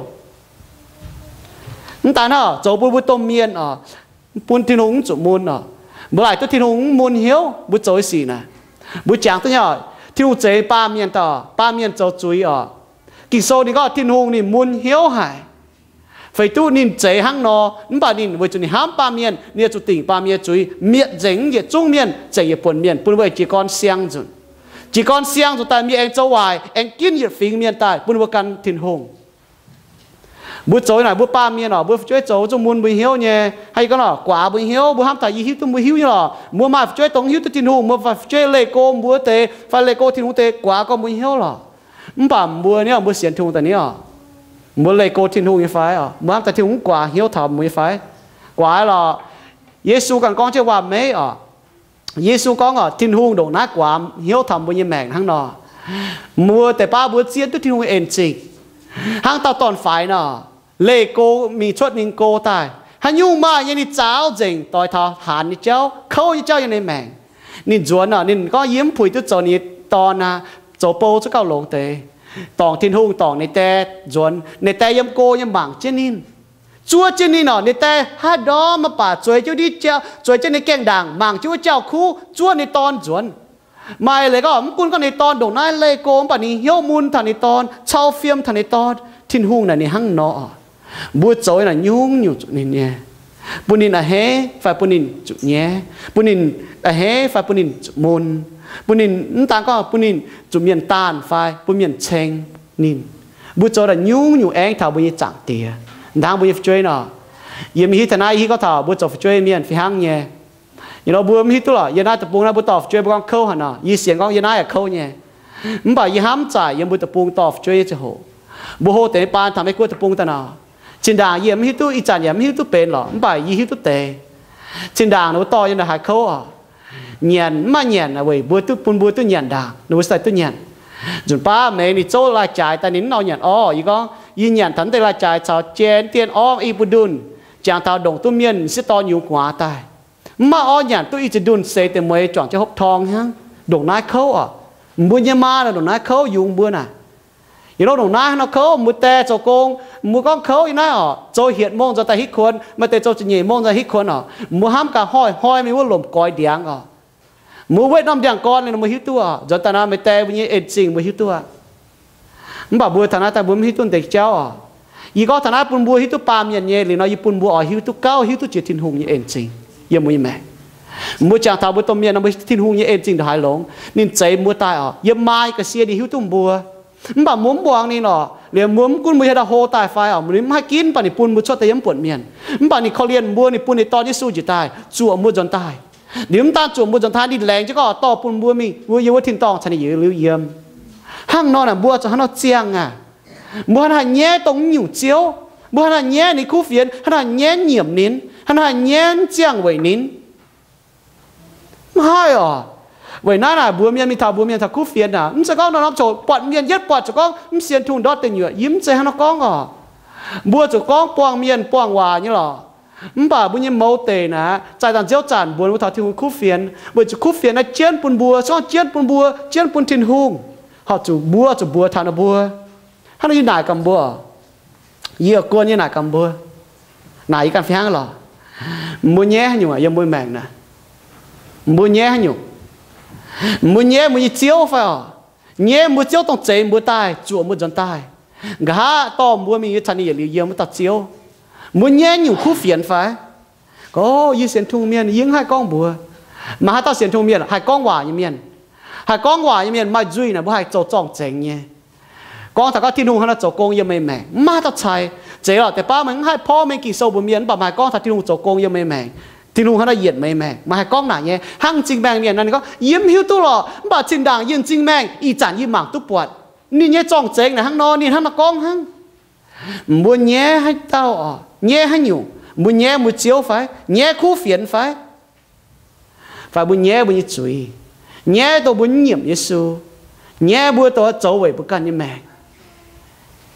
mv daaih naaic zoux bun mbuo domh mienh oc, bun Tin-Hungh mv zuqc mun oc. Mbuo laaic duqv Tin-Hungh mv mun hnyouv mbuo zoux nyei sic naaic. Mbuo jangx duqv nyei oc, Tin-Hungh zeix baamh mienh daaih, baamh mienh zoux zuiz oc. Ging-Sou ninh gorngv Tin-Hungh ninh mun hnyouv haic. Feix duqv ninh zeix hnangv nor, mv baac ninh weic zuqc ninh hnamv baamh mienh, ninh yaac zuqc dingc baamh mienh nyei zuiz, mietc nzengc yietc zungv mienh, zengc yietc buonc mienh, bun mbuo jiez gorn siang nzunc. Jiez gorn siang nzunc daaih mienh aengx zoux waaic, aengx ginv yietc fingx mienh daaih bun mbuo gan Tin-Hungh. Mbuo zoux naaic mbuo baamh mienh oc, mbuo fu'jueiv zoux zungv mun mbuo hnyouv nyei. Hnangv yie gorngv lorqc, guaax mbuo hnyouv, mbuo hnamv taux yie hiuv duqv mbuo hiuv nyei lorqc. Mbuo maaih fu'jueiv dongh hiuv duqv Tin-Hungh, mbuo maaih fu'jueiv leih go mbuo deix fai leih go Tin-Hungh deix, guaax gorngv mbuo hnyouv lorqc. Mv baac mbuo ni, mbuo sienx Tin-Hungh daaih ni oc, mbuo leih go Tin-Hungh nyei fai oc? Mbuo hnamv daaih Tin-Hungh mv guaax hnyouv taux mbuo nyei fai? Guaax lorqc. Yesu ganh gorngv jienv waac-meiv oc. Yesu gorngv oc, Tin-Hungh ndongc naaiv guaax hnyouv taux mbuo nyei maengc hnangv nor, mbuo deix baav mbuo zieqv duqv Tin-Hungh en-zingh. Hnangv dauh dorn-faix nor, leih go mingh cuotv ninh go daaih, haaix nyungc maaih nyei ninh zaaux nzengc, doix taux haanz nyei jauv, kouv nyei jauv yiem ninh maengc. Ninh nzuonx oc, ninh gorngv, yie mv puix duqv zoux ninh nyei dorn aqv. Zoux bou cuotv gauh longx deix, dorngc Tin-Hungh, dorngc ninh dae nzuonx. Ninh dae yiem go nyei mangc jienv ninh, zuov jienv ninh oc. Ninh dae haaix ndorm maiv baac zueiz jienv, zueiz jienv ninh gaengh ndaangc, mangc jienv wuov jauv-kuv, zuov ninh dorn nzuonx. Maaih leiz gorngv mv gunv gorngv ninh dorn ndongc naaiv leih go, mv baac ninh hnyouv mun taux ninh dorn, cau fiem taux ninh dorn. Tin-Hungh naaic ninh hnangv nor oc. Mbuo zoux naaic nyungc-nyungc zuqc ninh nyei, bun ninh a'hneiv fai bun ninh zuqc nyaiv, bun ninh a'hneiv fai bun ninh zuqc mun, bun ninh mv daan gorngv bun ninh zuqc mienh daanh fai bun mienh ceng ninh. Mbuo zoux naaic nyungc-nyungc aengx taux mbuo nyei Zaangc Diex, hnangv mbuo nyei fu'jueiv nor. Yie maiv hiuv taux naaiv, yie hiuv gorngv taux mbuo zoux fu'jueiv mienh fih hnangv nyei. Yie nor mbuo mv hiuv duqv lorqc. Yiem naaiv deic-bung naaiv mbuo dorh fu'jueiv mbuo gorngv kouv haic nor, yie sienx gorngv yiem naaiv yaac kouv nyei. Mv baac yie hnamv zaaic yiem mbuo deic-bung dorh fu'jueiv nyei ziangh hoc, mbuo hlo deix nyei baan taux Meiv Guoqv deic-bung daaih nor, zinh ndaangc yie mv hiuv duqv, ih zanc yaac mv hiuv duqv benx lorqc, mv baac yie hiuv duqv deix. Zinh ndaangc ninh mbuo dorh yiem naaic haiz kouv oc. Nyanc mv maaih nyanc weic mbuo duqv, bun mbuo duqv nyanc ndaangc, ninh mbuo se duqv nyanc. Nzunc baav meix ninh zouv lai-jaaix daaih ninh mv nor nyanc orv. Yie gorngv yie nyanc taux naaiv deix lai-jaaix caux jai dien orv i buo ndunh, jangx taux ndongc duqv mienh sieqv dorn yungz gu'nguaaz daaih. Mv maaih orv nyanc duqv i ziex ndunh seix deix mueiz juangc jienv hopv torng hnangv. Ndongc naaiv kouv oc. Mbuo nyei maa nor ndongc naaiv kouv yungz mbuo naaic. Yietc lov ndongc naaiv hnangv nor kouv, mbuo die zoux gong, mbuo gorngv kouv yiem naaiv oc, zoux hietc mong nzunc daaih hitv kuonx, maaih deix zoux ziepc nyeic mong nzunc hitv kuonx oc. Mbuo hnamv gaax hnoi-hnoi mingh wuov lomc goix ndiangx oc. Mbuo wetv norm ndiangx-gorn liuz mbuo hiuv duqv oc. Nzuonx daaih nor maaih die mbuo nyei en-zingh mbuo hiuv duqv aqv. Mv baac mbuo taux naaiv daaih mbuo mv hiuv duqv deix jauv oc. Yie gorngv taux naaiv bun mbuo hiuv duqv baamh mienh nyei liuz nor, yie bun mbuo oix hiuv duqv gauh hiuv duqv jiex Tin-Hungh nyei en-zingh yiem mbuo nyei maengc. Mbuo jangx taux mbuo domh mienh nor, mbuo hiuv duqv Tin-Hungh nyei en-zingh ndongc haaix longx. Ninh zeix mbuo daaih oc, yiem maa nyei ga'sie ninh hiuv duqv mbuo. Mv baac mbuo mv muangx ninh oc. Liuz mbuo mv gunv mbuo haaix dauh hlo daaih fai oc, mbuo mv haih ginv, mv baac ninh bun mbuo cuotv daaih yiem mv buonc mienh. Mv baac ninh korv-lienh mbuo, ninh bun ninh Dorn Yesu njiec daaih zuoqc mbuo nzuonx daaih. Liuz mv daan zuoqc mbuo nzuonx daaih, ninh laengz jienv gorngv dorh bun mbuo mingh wuov, yiem wuov tin-dorngh caux ninh yietc liuz yiem. Hnangv nor naaic mbuo zuqc hnangv nor ziangh aac. Mbuo hnangv haaix nyaiv dongh nyungc ziouv? Mbuo hnangv haaix nyaiv ninh kuv fienx? Hnangv haaix nyaiv nyiemc ninh? Hnangv haaix nyaiv ziangh weic ninh? Mv haih oc. Weic naaiv naaic mbuox mienh mingh taux mbuox mienh taux kuv fienx aac, mv zeiz gorngv norm-norm ziouc buatc mienh yietv buatc ziouc gorngv mv sienx Tin-Hungh ndortv deic nyuoqc. Yie mv zeiz hnangv nor gorngv oc. Mbuo zuqc gorngv buangh mienh buangh waac nyei lorqc. Mv baac mbuo nyei mouz deic naaic, zaih dangh nziouv zanc mbuox mbuo taux Tin-Hungh kuv fienx, weic zuqc kuv fienx naaiv jienv bun mbuo, se gorngv jienv bun mbuo, jienv bun Tin-Hungh, horpc zuqc mbuo zuqc mbuox taux ninh mbuo. Hnangv nor yie naaic gaax mbuo, yie guon yie naaic gaax mbuo, naaic yie ganh fih hnangv lorqc. Mbuo nyaiv haaix nyungc yiem mbuo maengc naaic? Mbuo nyaiv haaix nyungc? Mbuo nyaiv mbuo nyei ziouv fai oc? Nyaiv mbuo ziouv dongh zeix mbuo daaih, zuoqc mbuo nzuonx daaih, nqa'haav dorh mbuo mingh yiem caux ninh yietc liuz yiem wuov dauh ziouv. Mbuo nyaiv nyungc kuv fienx fai? Gorx, yie sienx Tin-Hungh mienh, yie mv haih gorngv mbuox. Maaih haaix dauh sienx Tin-Hungh mienh haih gorngv waac nyei mienh? Haih gorngv waac nyei mienh maaih nzuih naaic mbuo haih zoux zorng-zengx nyei. Gorngv taux gorngv Tin-Hungh hnangv naaiv zoux gong yiem meih maengc, mv maaih haaix dauh cai. Zeiz lorqc, deix baav meih mv haih porv mengh Ging-Sou mbuox mienh, mv baac meih haih gorngv taux Tin-Hungh zoux gong yiem meih maengc, Tin-Hungh hnangv naaiv yietc meih maengc, meih haih gorngv naaic nyei. Hnangv m'zing maengh mienh naaic, ninh gorngv, yie mv hiuv duqv lorqc, mv baac zinh ndaangc yie m'zing maengh ih zanc yie mangc duqv buatc ninh nyei zorng-zengx naaic hnangv nor, ninh hnangv naaiv gorngv hnangv. Mbuo nyaiv haaix dauh oc? Nyaiv haaix nyungc? Mbuo nyaiv mbuo Ziouv fai? Nyaiv kuv fienx fai? Fai mbuo nyaiv mbuo nyei zuiz? Nyaiv dongh mbuo mv nyiemc Yesu, nyaiv mbuo dongh zoux weic mbuo ganh nyei maengc,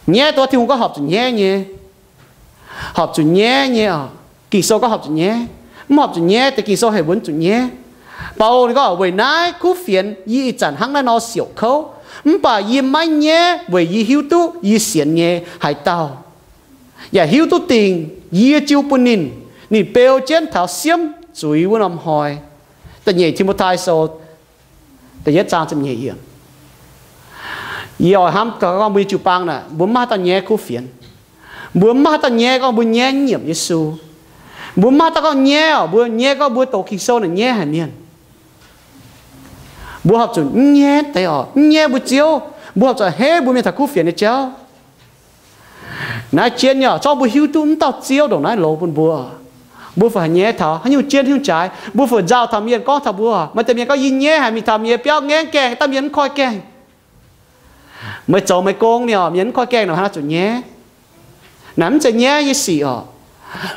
nyaiv dongh Tin-Hungh gorngv horpc zuqc nyaiv nyei. Horpc zuqc nyaiv nyei oc. Ging-Sou gorngv horpc zuqc nyaiv. Mv horpc zuqc nyaiv deix Ging-Sou heuc mbuo mv zuqc nyaiv. Baulo ninh gorngv, weic naaiv kuv fienx yie ih zanc hnangv naaiv nor siouc kouv, mv baac yie maiv nyaiv weic yie hiuv duqv yie sienx nyei haaix dauh, yaac hiuv duqv dingc yie jiu bun ninh, ninh beu jienv taux siemv zuiz wuov norm hnoi. Da'nyeic Ti^mo^tai Sou da'yietv zaang ziepc nyeic yiemc. Yie oix hnamv gorngv mbuo nyei jiu-baang naaic, mbuo mv maaih dauh nyaiv kuv fienx. Mbuo mv maaih dauh nyaiv gorngv mbuo nyaiv nyiemc Yesu. Mbuo mv maaih dauh gorngv nyaiv oc, mbuo nyaiv gorngv mbuo doqc Ging-Sou naaic nyaiv haic mienh. Mbuo horpc zuqc mv nyaiv deix oc, mv nyaiv mbuo Ziouv. Mbuo horpc zuqc heiv mbuo mienh taux kuv fienx nyei jauv. Naaiv jienv nyei oc, zorngv mbuo hiuv duqv mv dauh Ziouv ndongc naaiv longx bun mbuo, mbuo fih haic nyaiv taux haaix nyungc jienv haaix nyungc jaaix. Mbuo fih haic nzauh taux mienh gorngv taux mbuo, maaih deix mienh gorngv yie nyaiv haic mingh taux mienh biauv ngaengv gaengh, daaih mienh mv koi gaengh. Meih zoux meih gong ni oc, mienh mv koi gaengh nor, haaix nor zuqc nyaiv? Naaic mv zeiz nyaiv nyei sic oc.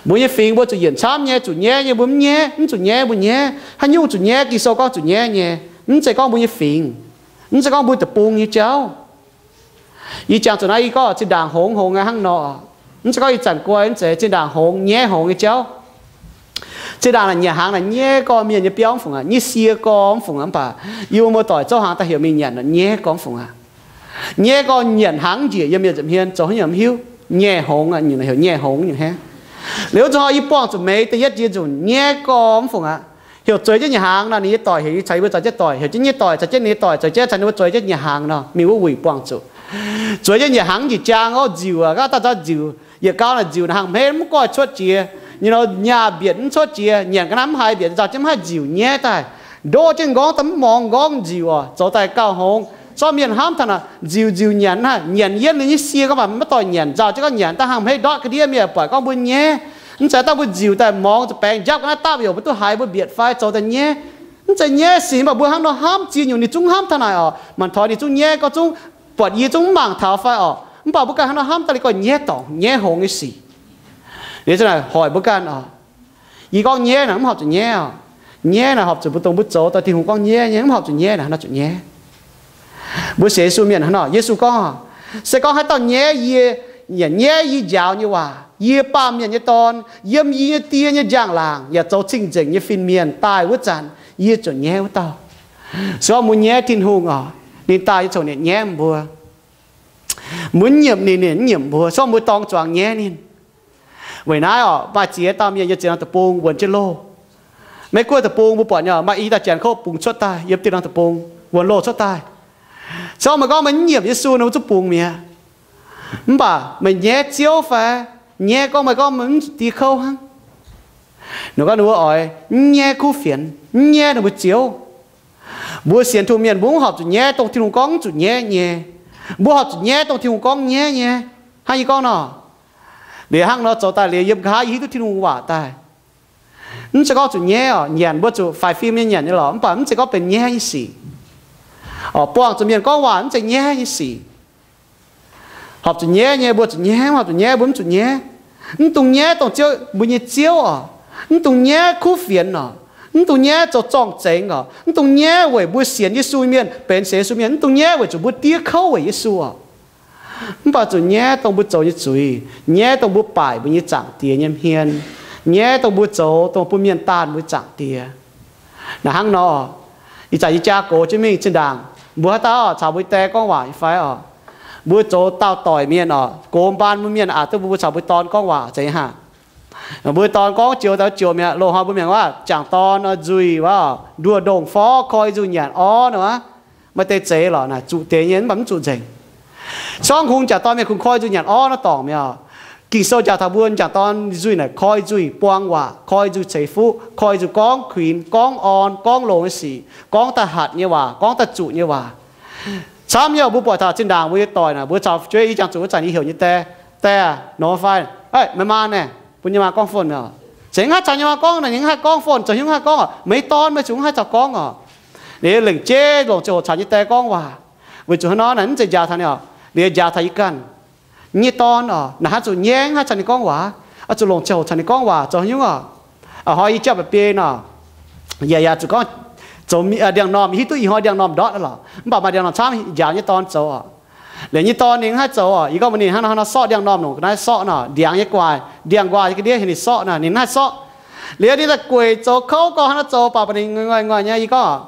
Mbuo nyei fingx mbuo zuqc yienc camv nyei, zuqc nyaiv nyei, mbuo mv nyaiv, mv zuqc nyaiv mbuo nyaiv. Haaix nyungc zuqc nyaiv? Ging-Sou gorngv zuqc nyaiv nyei, mv zeiz gorngv mbuo nyei fingx, mv zeiz gorngv mbuo deic-bung nyei jauv. Yie jangx zuqc naaiv, yie gorngv zinh ndaangc hngongx hngongx aqv hnangv nor. Mv zeiz gorngv ih zanc guai, mv zeiz, zinh ndaangc hngongx, nyaiv hngongx nyei jauv. Zinh ndaangc naaic nyanc hnaangx naaic nyaiv gorx mienh nyei biauv mv fungc aqv, nyaiv sie gorx mv fungc aqv. Mv baac yie mbuo muoz-doic zouv hnaangx daaih heuc mingh nyanc naaic nyaiv gorx mv fungc aqv. Nyaiv gorx nyanc hnaangx njiec yiem mienh nza'hmien zoux haaix nyungc mv hiuv. Nyaiv hngongx aqv, nyungc heuc nyaiv hngongx nyungc hnangv. Liuz zuqc hnoi yie buangh zuqc meix da'yietv jiex nzunc nyaiv gorx mv fungc aqv. Heuc zueiz jienv nyanc hnaangx nor, ninh nyei doic heuc yie caux yie mbuo caux jienv doic, heuc jienv nyaiv doic caux jienv ninh nyei doic zoux jienv, caux ninh mbuo zueiz jienv nyanc hnaangx nor, mingh wuov wuic buangh zuqc. Zueiz jienv nyanc hnaangx njiec jaang orv, nziuc aqv, gaav daaih nzauh nziuc, yietc gau naaic nziuc naaic hnangv hmeiv mv goiv cuotv jiex, nyei nor nyaah mbietc mv cuotv jiex, nyanc ga'naaiv mv haiz mbietc, nzauh jienv mv haih nziuc nyaiv daaih. Ndoqv jienv nqorngv daaih mv morngx nqorngv nziuc oc, zoux daaih gauh hngongx. Zorqv mienh hnamv taux naaic nziuc nziuc nyanc naaic, nyanc yienv liuz nyaiv sie gorngv mv baac maiv doic nyanc, nzauh jienv gorngv nyanc daaih hnangv hmeiv ndortv ga'ndiev mienh buatc gorngv mbuo nyaiv. Mv zeiz dangh mbuo nziuc daaih morngx zuqc baengx njapv ga'naaiv dapv youc mbuo duqv haiz mbuo mbietc fai zoux daaih nyaiv. Mv zeiz nyaiv sic, mv baac mbuo hnangv nor hnamv ziex nyungc ninh zungv hnamv taux naaic oc. Mangc taux ninh zungv nyaiv gorngv zungv buatc yie zungv mv mangc taux fai oc. Mv baac mbuo ganh hnangv nor hnamv daaih liuz gorngv nyaiv dorngc nyaiv hngongx nyei sic. Liuz za'naaic hoic mbuo ganh oc. Yie gorngv nyaiv naaic mv horpc zuqc nyaiv oc. Nyaiv naaic horpc zuqc mbuo dongh mbuo zoux daaih Tin-Hungh gorngv nyaiv nyei, mv horpc zuqc nyaiv naaic hnangv naaiv zuqc nyaiv. Mbuo sienx Yesu mienh hnangv nor, Yesu gorngv, se gorngv haaix dauh nyaiv yie, yaac nyaiv yie njaaux nyei waac, yie, Baamh Mienh nyei Dorn, yiem yie nyei Die nyei njang-laangc yaac zoux cing-nzengc nyei fin-mienh daaih wuov zanc, yie ziouc nyaiv wuov dauh. Se gorngv mbuo nyaiv Tin-Hungh oc, ninh daaih yie ziouc nyaiv mbuo. Mbuo mv nyiemc ninh, ninh mv nyiemc mbuo. Se gorngv mbuo dorng zuangx nyaiv ninh, weic naaiv oc, maaih ziex dauh mienh yiem ziex norm deic-bung wuonx jienv loh. Maiv gunv deic-bung mbuo buatc nyei, maaih i dauh janx kouv bungx cuotv daaih yiem dieh norm deic-bung, wuonx loh cuotv daaih. Se gorngv meih gorngv meih mv nyiemc Yesu nor, mbuo zungv bungx mi'aqv. Mv baac meih nyaiv Ziouv fai? Nyaiv gorngv meih gorngv meih mv zuqc die kouv hnangv. Ninh gorngv ninh mbuo oix mv nyaiv kuv fienx, mv nyaiv ninh mbuo Ziouv. Mbuo sienx Tin-Hungh mienh mbuo mv horpc zuqc nyaiv dongh Tin-Hungh gorngv mv zuqc nyaiv nyei. Mbuo horpc zuqc nyaiv dongh Tin-Hungh gorngv nyaiv nyei. Hnangv yie gorngv nor, liuz hnangv nor zoux daaih liuz yiem nqa'haav yie hiuv duqv Tin-Hungh waac daaih. Mv zeiz gorngv zuqc nyaiv oc, nyanc mbuo zuqc faix fim nyei nyanc nyei lorqc, mv baac mv zeiz gorngv benx nyaiv nyei sic. Oc, buangh zuqc mienh gorngv waac mv zeiz nyaiv nyei sic. Horpc zuqc nyaiv nyei mbuo zuqc nyaiv, mv horpc zuqc nyaiv mbuo mv zuqc nyaiv. Mv dungx nyaiv dongh Ziouv, mbuo nyei Ziouv oc. Mv dungx nyaiv kuv fienx oc. Mv dungx nyaiv zoux zorng-zengx oc. Mv dungx nyaiv weic mbuo sienx Yesu mienh, benx sienx Yesu mienh. Mv dungx nyaiv weic zuqc mbuo diev kouv weic Yesu oc. Mv baac zuqc nyaiv dongh mbuo zoux nyei zuiz, nyaiv dongh mbuo baaic mbuo nyei Zaangc Diex nyei hmien, nyaiv dongh mbuo zoux dongh bun mienh daanh mbuo Zaangc Diex. Naaiv hnangv nor, ih zanc yie jaa gox jienv mingh zinh ndaangc, mbuo haaix dauh caux mbuo die gorngv waac nyei fai oc? Mbuo zoux dauh doic mienh oc, gox mbaan mbuo mienh aqc duqv mbuo caux mbuo dorn gorngv waac zeiz hnangv. Mbuo dorn gorngv joux daaih joux mi'aqv. Loz-hnoi mbuo mienh waac jangc dorn nzuih waac, nduoh ndongh forv koi nzuih nyanc orv nor, maaih deix zeiz lorqc naaic, zuqc deix nyei mv baac mv zuqc nzengc. Sorng kungx jangc dorn mienh kungx koi nzuih nyanc orv nor dorngc mi'aqv. Ging-Sou njaaux taux mbuo m'jangc dorn nzuih naaic koi nzuih buang waac, koi nzuih ceix fuqv, koi nzuih gorngv kuinx, gorngv orn, gorngv longx nyei sic, gorngv daaih hatc nyei waac, gorngv daaih zuqc nyei waac. Camv nyei, mbuo buatc taux zinh ndaangc mbuo nyei doic naaic, mbuo caux fu'jueiv i jangx zuqc wuov zanc nyei heuc nyei die, die, nor fai, meih maa naaic, bun nyei maa gorngv phone mi'aqv. Cingx mv haih caux nyei maa gorngv naaic, ninh mv haih gorngv phone, zoux haaix nyungc mv haih gorngv oc. Meih nyei dorn meih zuqc mv haih caux gorngv oc. Liuz lengc jeiv longc ziangh hoc caux nyei die gorngv waac. Weic zuqc hnangv nor naaic mv zeiz njaaux taux ninh oc. Liuz njaaux taux yie ganh nyei dorn oc, naaic hnangv zuqc nyaiv mv haih caux ninh gorngv waac, oix zuqc longc ziangh hoc caux ninh gorngv waac zoux haaix nyungc oc. Hnoi yie jauv mba'biei nor, yaac yaac zuqc gorngv zoux ndiangx-normh, hiuv duqv ih hnoi ndiangx-normh ndortv aqv lorqc, mv baac maaih ndiangx-normh camv njaaux nyei dorn zoux oc. Liuz nyei dorn ninh mv haih zoux oc. Yie gorngv mbuox ninh hnangv nor, hnangv nor sorqv ndiangx-normh longc ga'naaiv sorqv nor, ndiangx nyei guaax ga'ndiev heuc ninh sorqv nor, ninh mv haih sorqv. Liuz ninh daaih gueic zoux kouv gorx hnangv nor zoux, baac baac ninh ngoic ngoic nyei. Yie gorngv,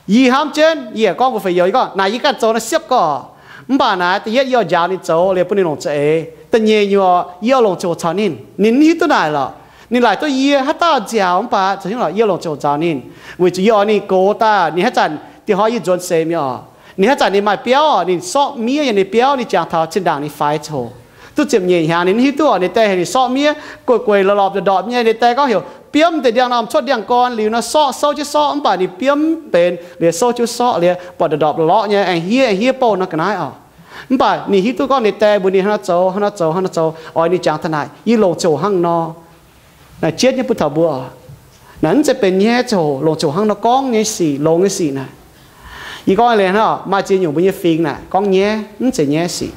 yie hnamv jienv, yie yaac gorngv mbuox fei youz, yie gorngv, naaic yie ganh zoux naaiv siepv gorx. Mv baac naaiv da'yietv yie oix njaaux ninh zoux liuz bun ninh longc za'eix. Da'nyeic nyuoqc yie oix longc ziangh hoc caux ninh. Ninh mv hiuv duqv naaic lorqc. Ninh laaic duqv yie haaix dauh nziaauc mv baac zoux haaix nyungc lorqc, yie oix longc ziangh hoc caux ninh, weic zuqc yie oix ninh gox daaih. Ninh haaix zanc, dieh hnoi yie nzuonx seix mi'aqv oc, ninh haaix zanc ninh maaih biauv oc, ninh sorqv miev yiem ninh biauv, ninh jangx taux zinh ndaangc ninh faix ziangh hoc, duqv ziepc nyeic hnyangx, ninh mv hiuv duqv oc, ninh die heuc ninh sorqv miev, gueiv gueic lorqc lorqc ndorpc ndorpc nyei. Ninh die gorngv heuc biomv deix ndiangx-normh cuotv ndiangx-gorn liuz nor, sorqv souv jienv sorqv, mv baac ninh biomv mv benx liuz, souv jienv sorqv liuz buatc ndorpc ndorpc lorqc lorqc nyei, aengx hiev aengx hiev bouh nor ga'naaiv oc. Mv baac ninh hiuv duqv gorngv ninh die mbuox ninh hnangv nor zoux, hnangv nor zoux, hnangv nor zoux, oix ninh jangx daaih naaic, yie longc ziangh hoc hnangv nor. Naaic jienv nyei bun taux mbuo oc. Naaiv mv zeiz benx nyaiv ziangh hoc, longc ziangh hoc hnangv nor gorngv nyei sic, longx nyei sic naaic. Yie gorngv liuz hnangv oc, maaih ziex nyungc mbuo nyei fingx naaic gorngv nyaiv, mv zeiz nyaiv sic.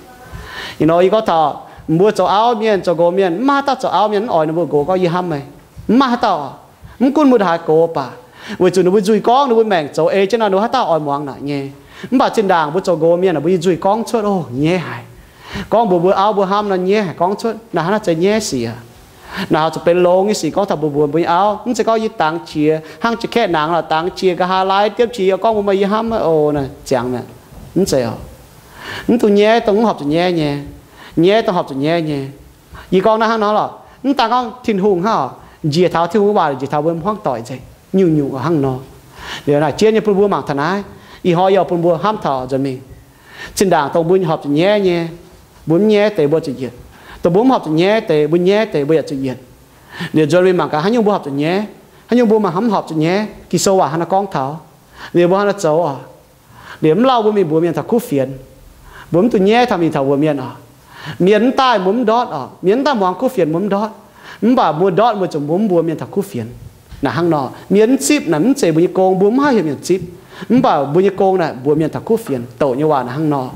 Ih hnoi yie gorngv taux mbuo zoux auv mienh, zoux nqox mienh, mv maaih haaix dauh zoux auv mienh mv oix ninh mbuo nqox gorngv yie hnamv meih. Mv maaih haaix dauh oc. Mv gunv mbuo ndongc haaix gox baac, weic zuqc ninh mbuo nzuih gorngv ninh mbuo maengc zoux ei jienv nor, ninh mbuo haaix dauh oix muangx naaic nyei. Mv baac zinh ndaangc mbuo zoux nqox mienh naaic, mbuo nyei nzuih gorngv cuotv, o, nyaiv haic. Gorngv mbuox mbuo auv mbuo hnamv nor, nyaiv haic gorngv cuotv. Naaic hnangv naaiv zeiz nyaiv sic aqv. Naaic haih zuqc benx longx nyei sic gorngv taux mbuox mbuox mbuo nyei auv. Mv zeiz gorngv yie dangx qiex, hnangv jiex kaeqv nangx lorqc, dangx qiex nqa'haav laai diemv qiex yie gorngv mbuox meih yie hnamv oc, naaic ziangx mi'aqv. Mv zeiz oc. Mv dungx nyaiv dongh mv horpc zuqc nyaiv nyei. Nyaiv dongh horpc zuqc nyaiv nyei. Yie gorngv naaiv hnangv nor lorqc, mv daan gorngv Tin-Hungh hnangv oc, njiec taux Tin-Hungh waac njiec taux mbuo hmuangv doic nzengc, nyungc-nyungc hnangv nor. Liuz naaic jienv nyei bun mbuo mangc taux naaiv. Ih hnoi yie oix bun mbuo hnamv taux nzuonx mingh, zinh ndaangc dongh mbuo horpc zuqc nyaiv nyei, mbuo mv nyaiv deix mbuo zuqc yienc. Dongh mbuo mv horpc zuqc nyaiv deix, mbuo nyaiv deix mbuo yaac zuqc yienc. Liuz nzuonx mingh mangc gaax haaix nyungc mbuo horpc zuqc nyaiv, haaix nyungc mbuo maaih hnamv horpc zuqc nyaiv. Ging-Sou waac hnangv naaiv gorngv taux. Liuz mbuo hnangv naaiv zoux oc. Liuz mv lauh mbuo mingh mbuox mienh taux kuv fienx. Mbuo mv dungx nyaiv taux mingh taux mbuox mienh oc. Mienh mv daaih mbuo mv ndortv oc. Mienh mv daaih muangx kuv fienx mbuo mv ndortv. Mv baac mbuo ndortv mbuo zuqc mbuo mv mbuox mienh taux kuv fienx. Naaic hnangv nor, mienh mv zipv naaic mv zeiz mbuo nyei gong, mbuo mv haih heuc mienh zipv. Mv baac mbuo nyei gong naaic mbuox mienh taux kuv fienx, douc nyei waac naaic hnangv nor.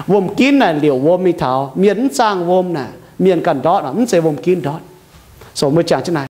Wuom-ginv naaic liouc wuom mingh taux mienh mv zaangh wuom naaic, mienh ganh ndortv oc, mv zeiz wuom-ginv ndortv. So mbuo jangx jienv naaic.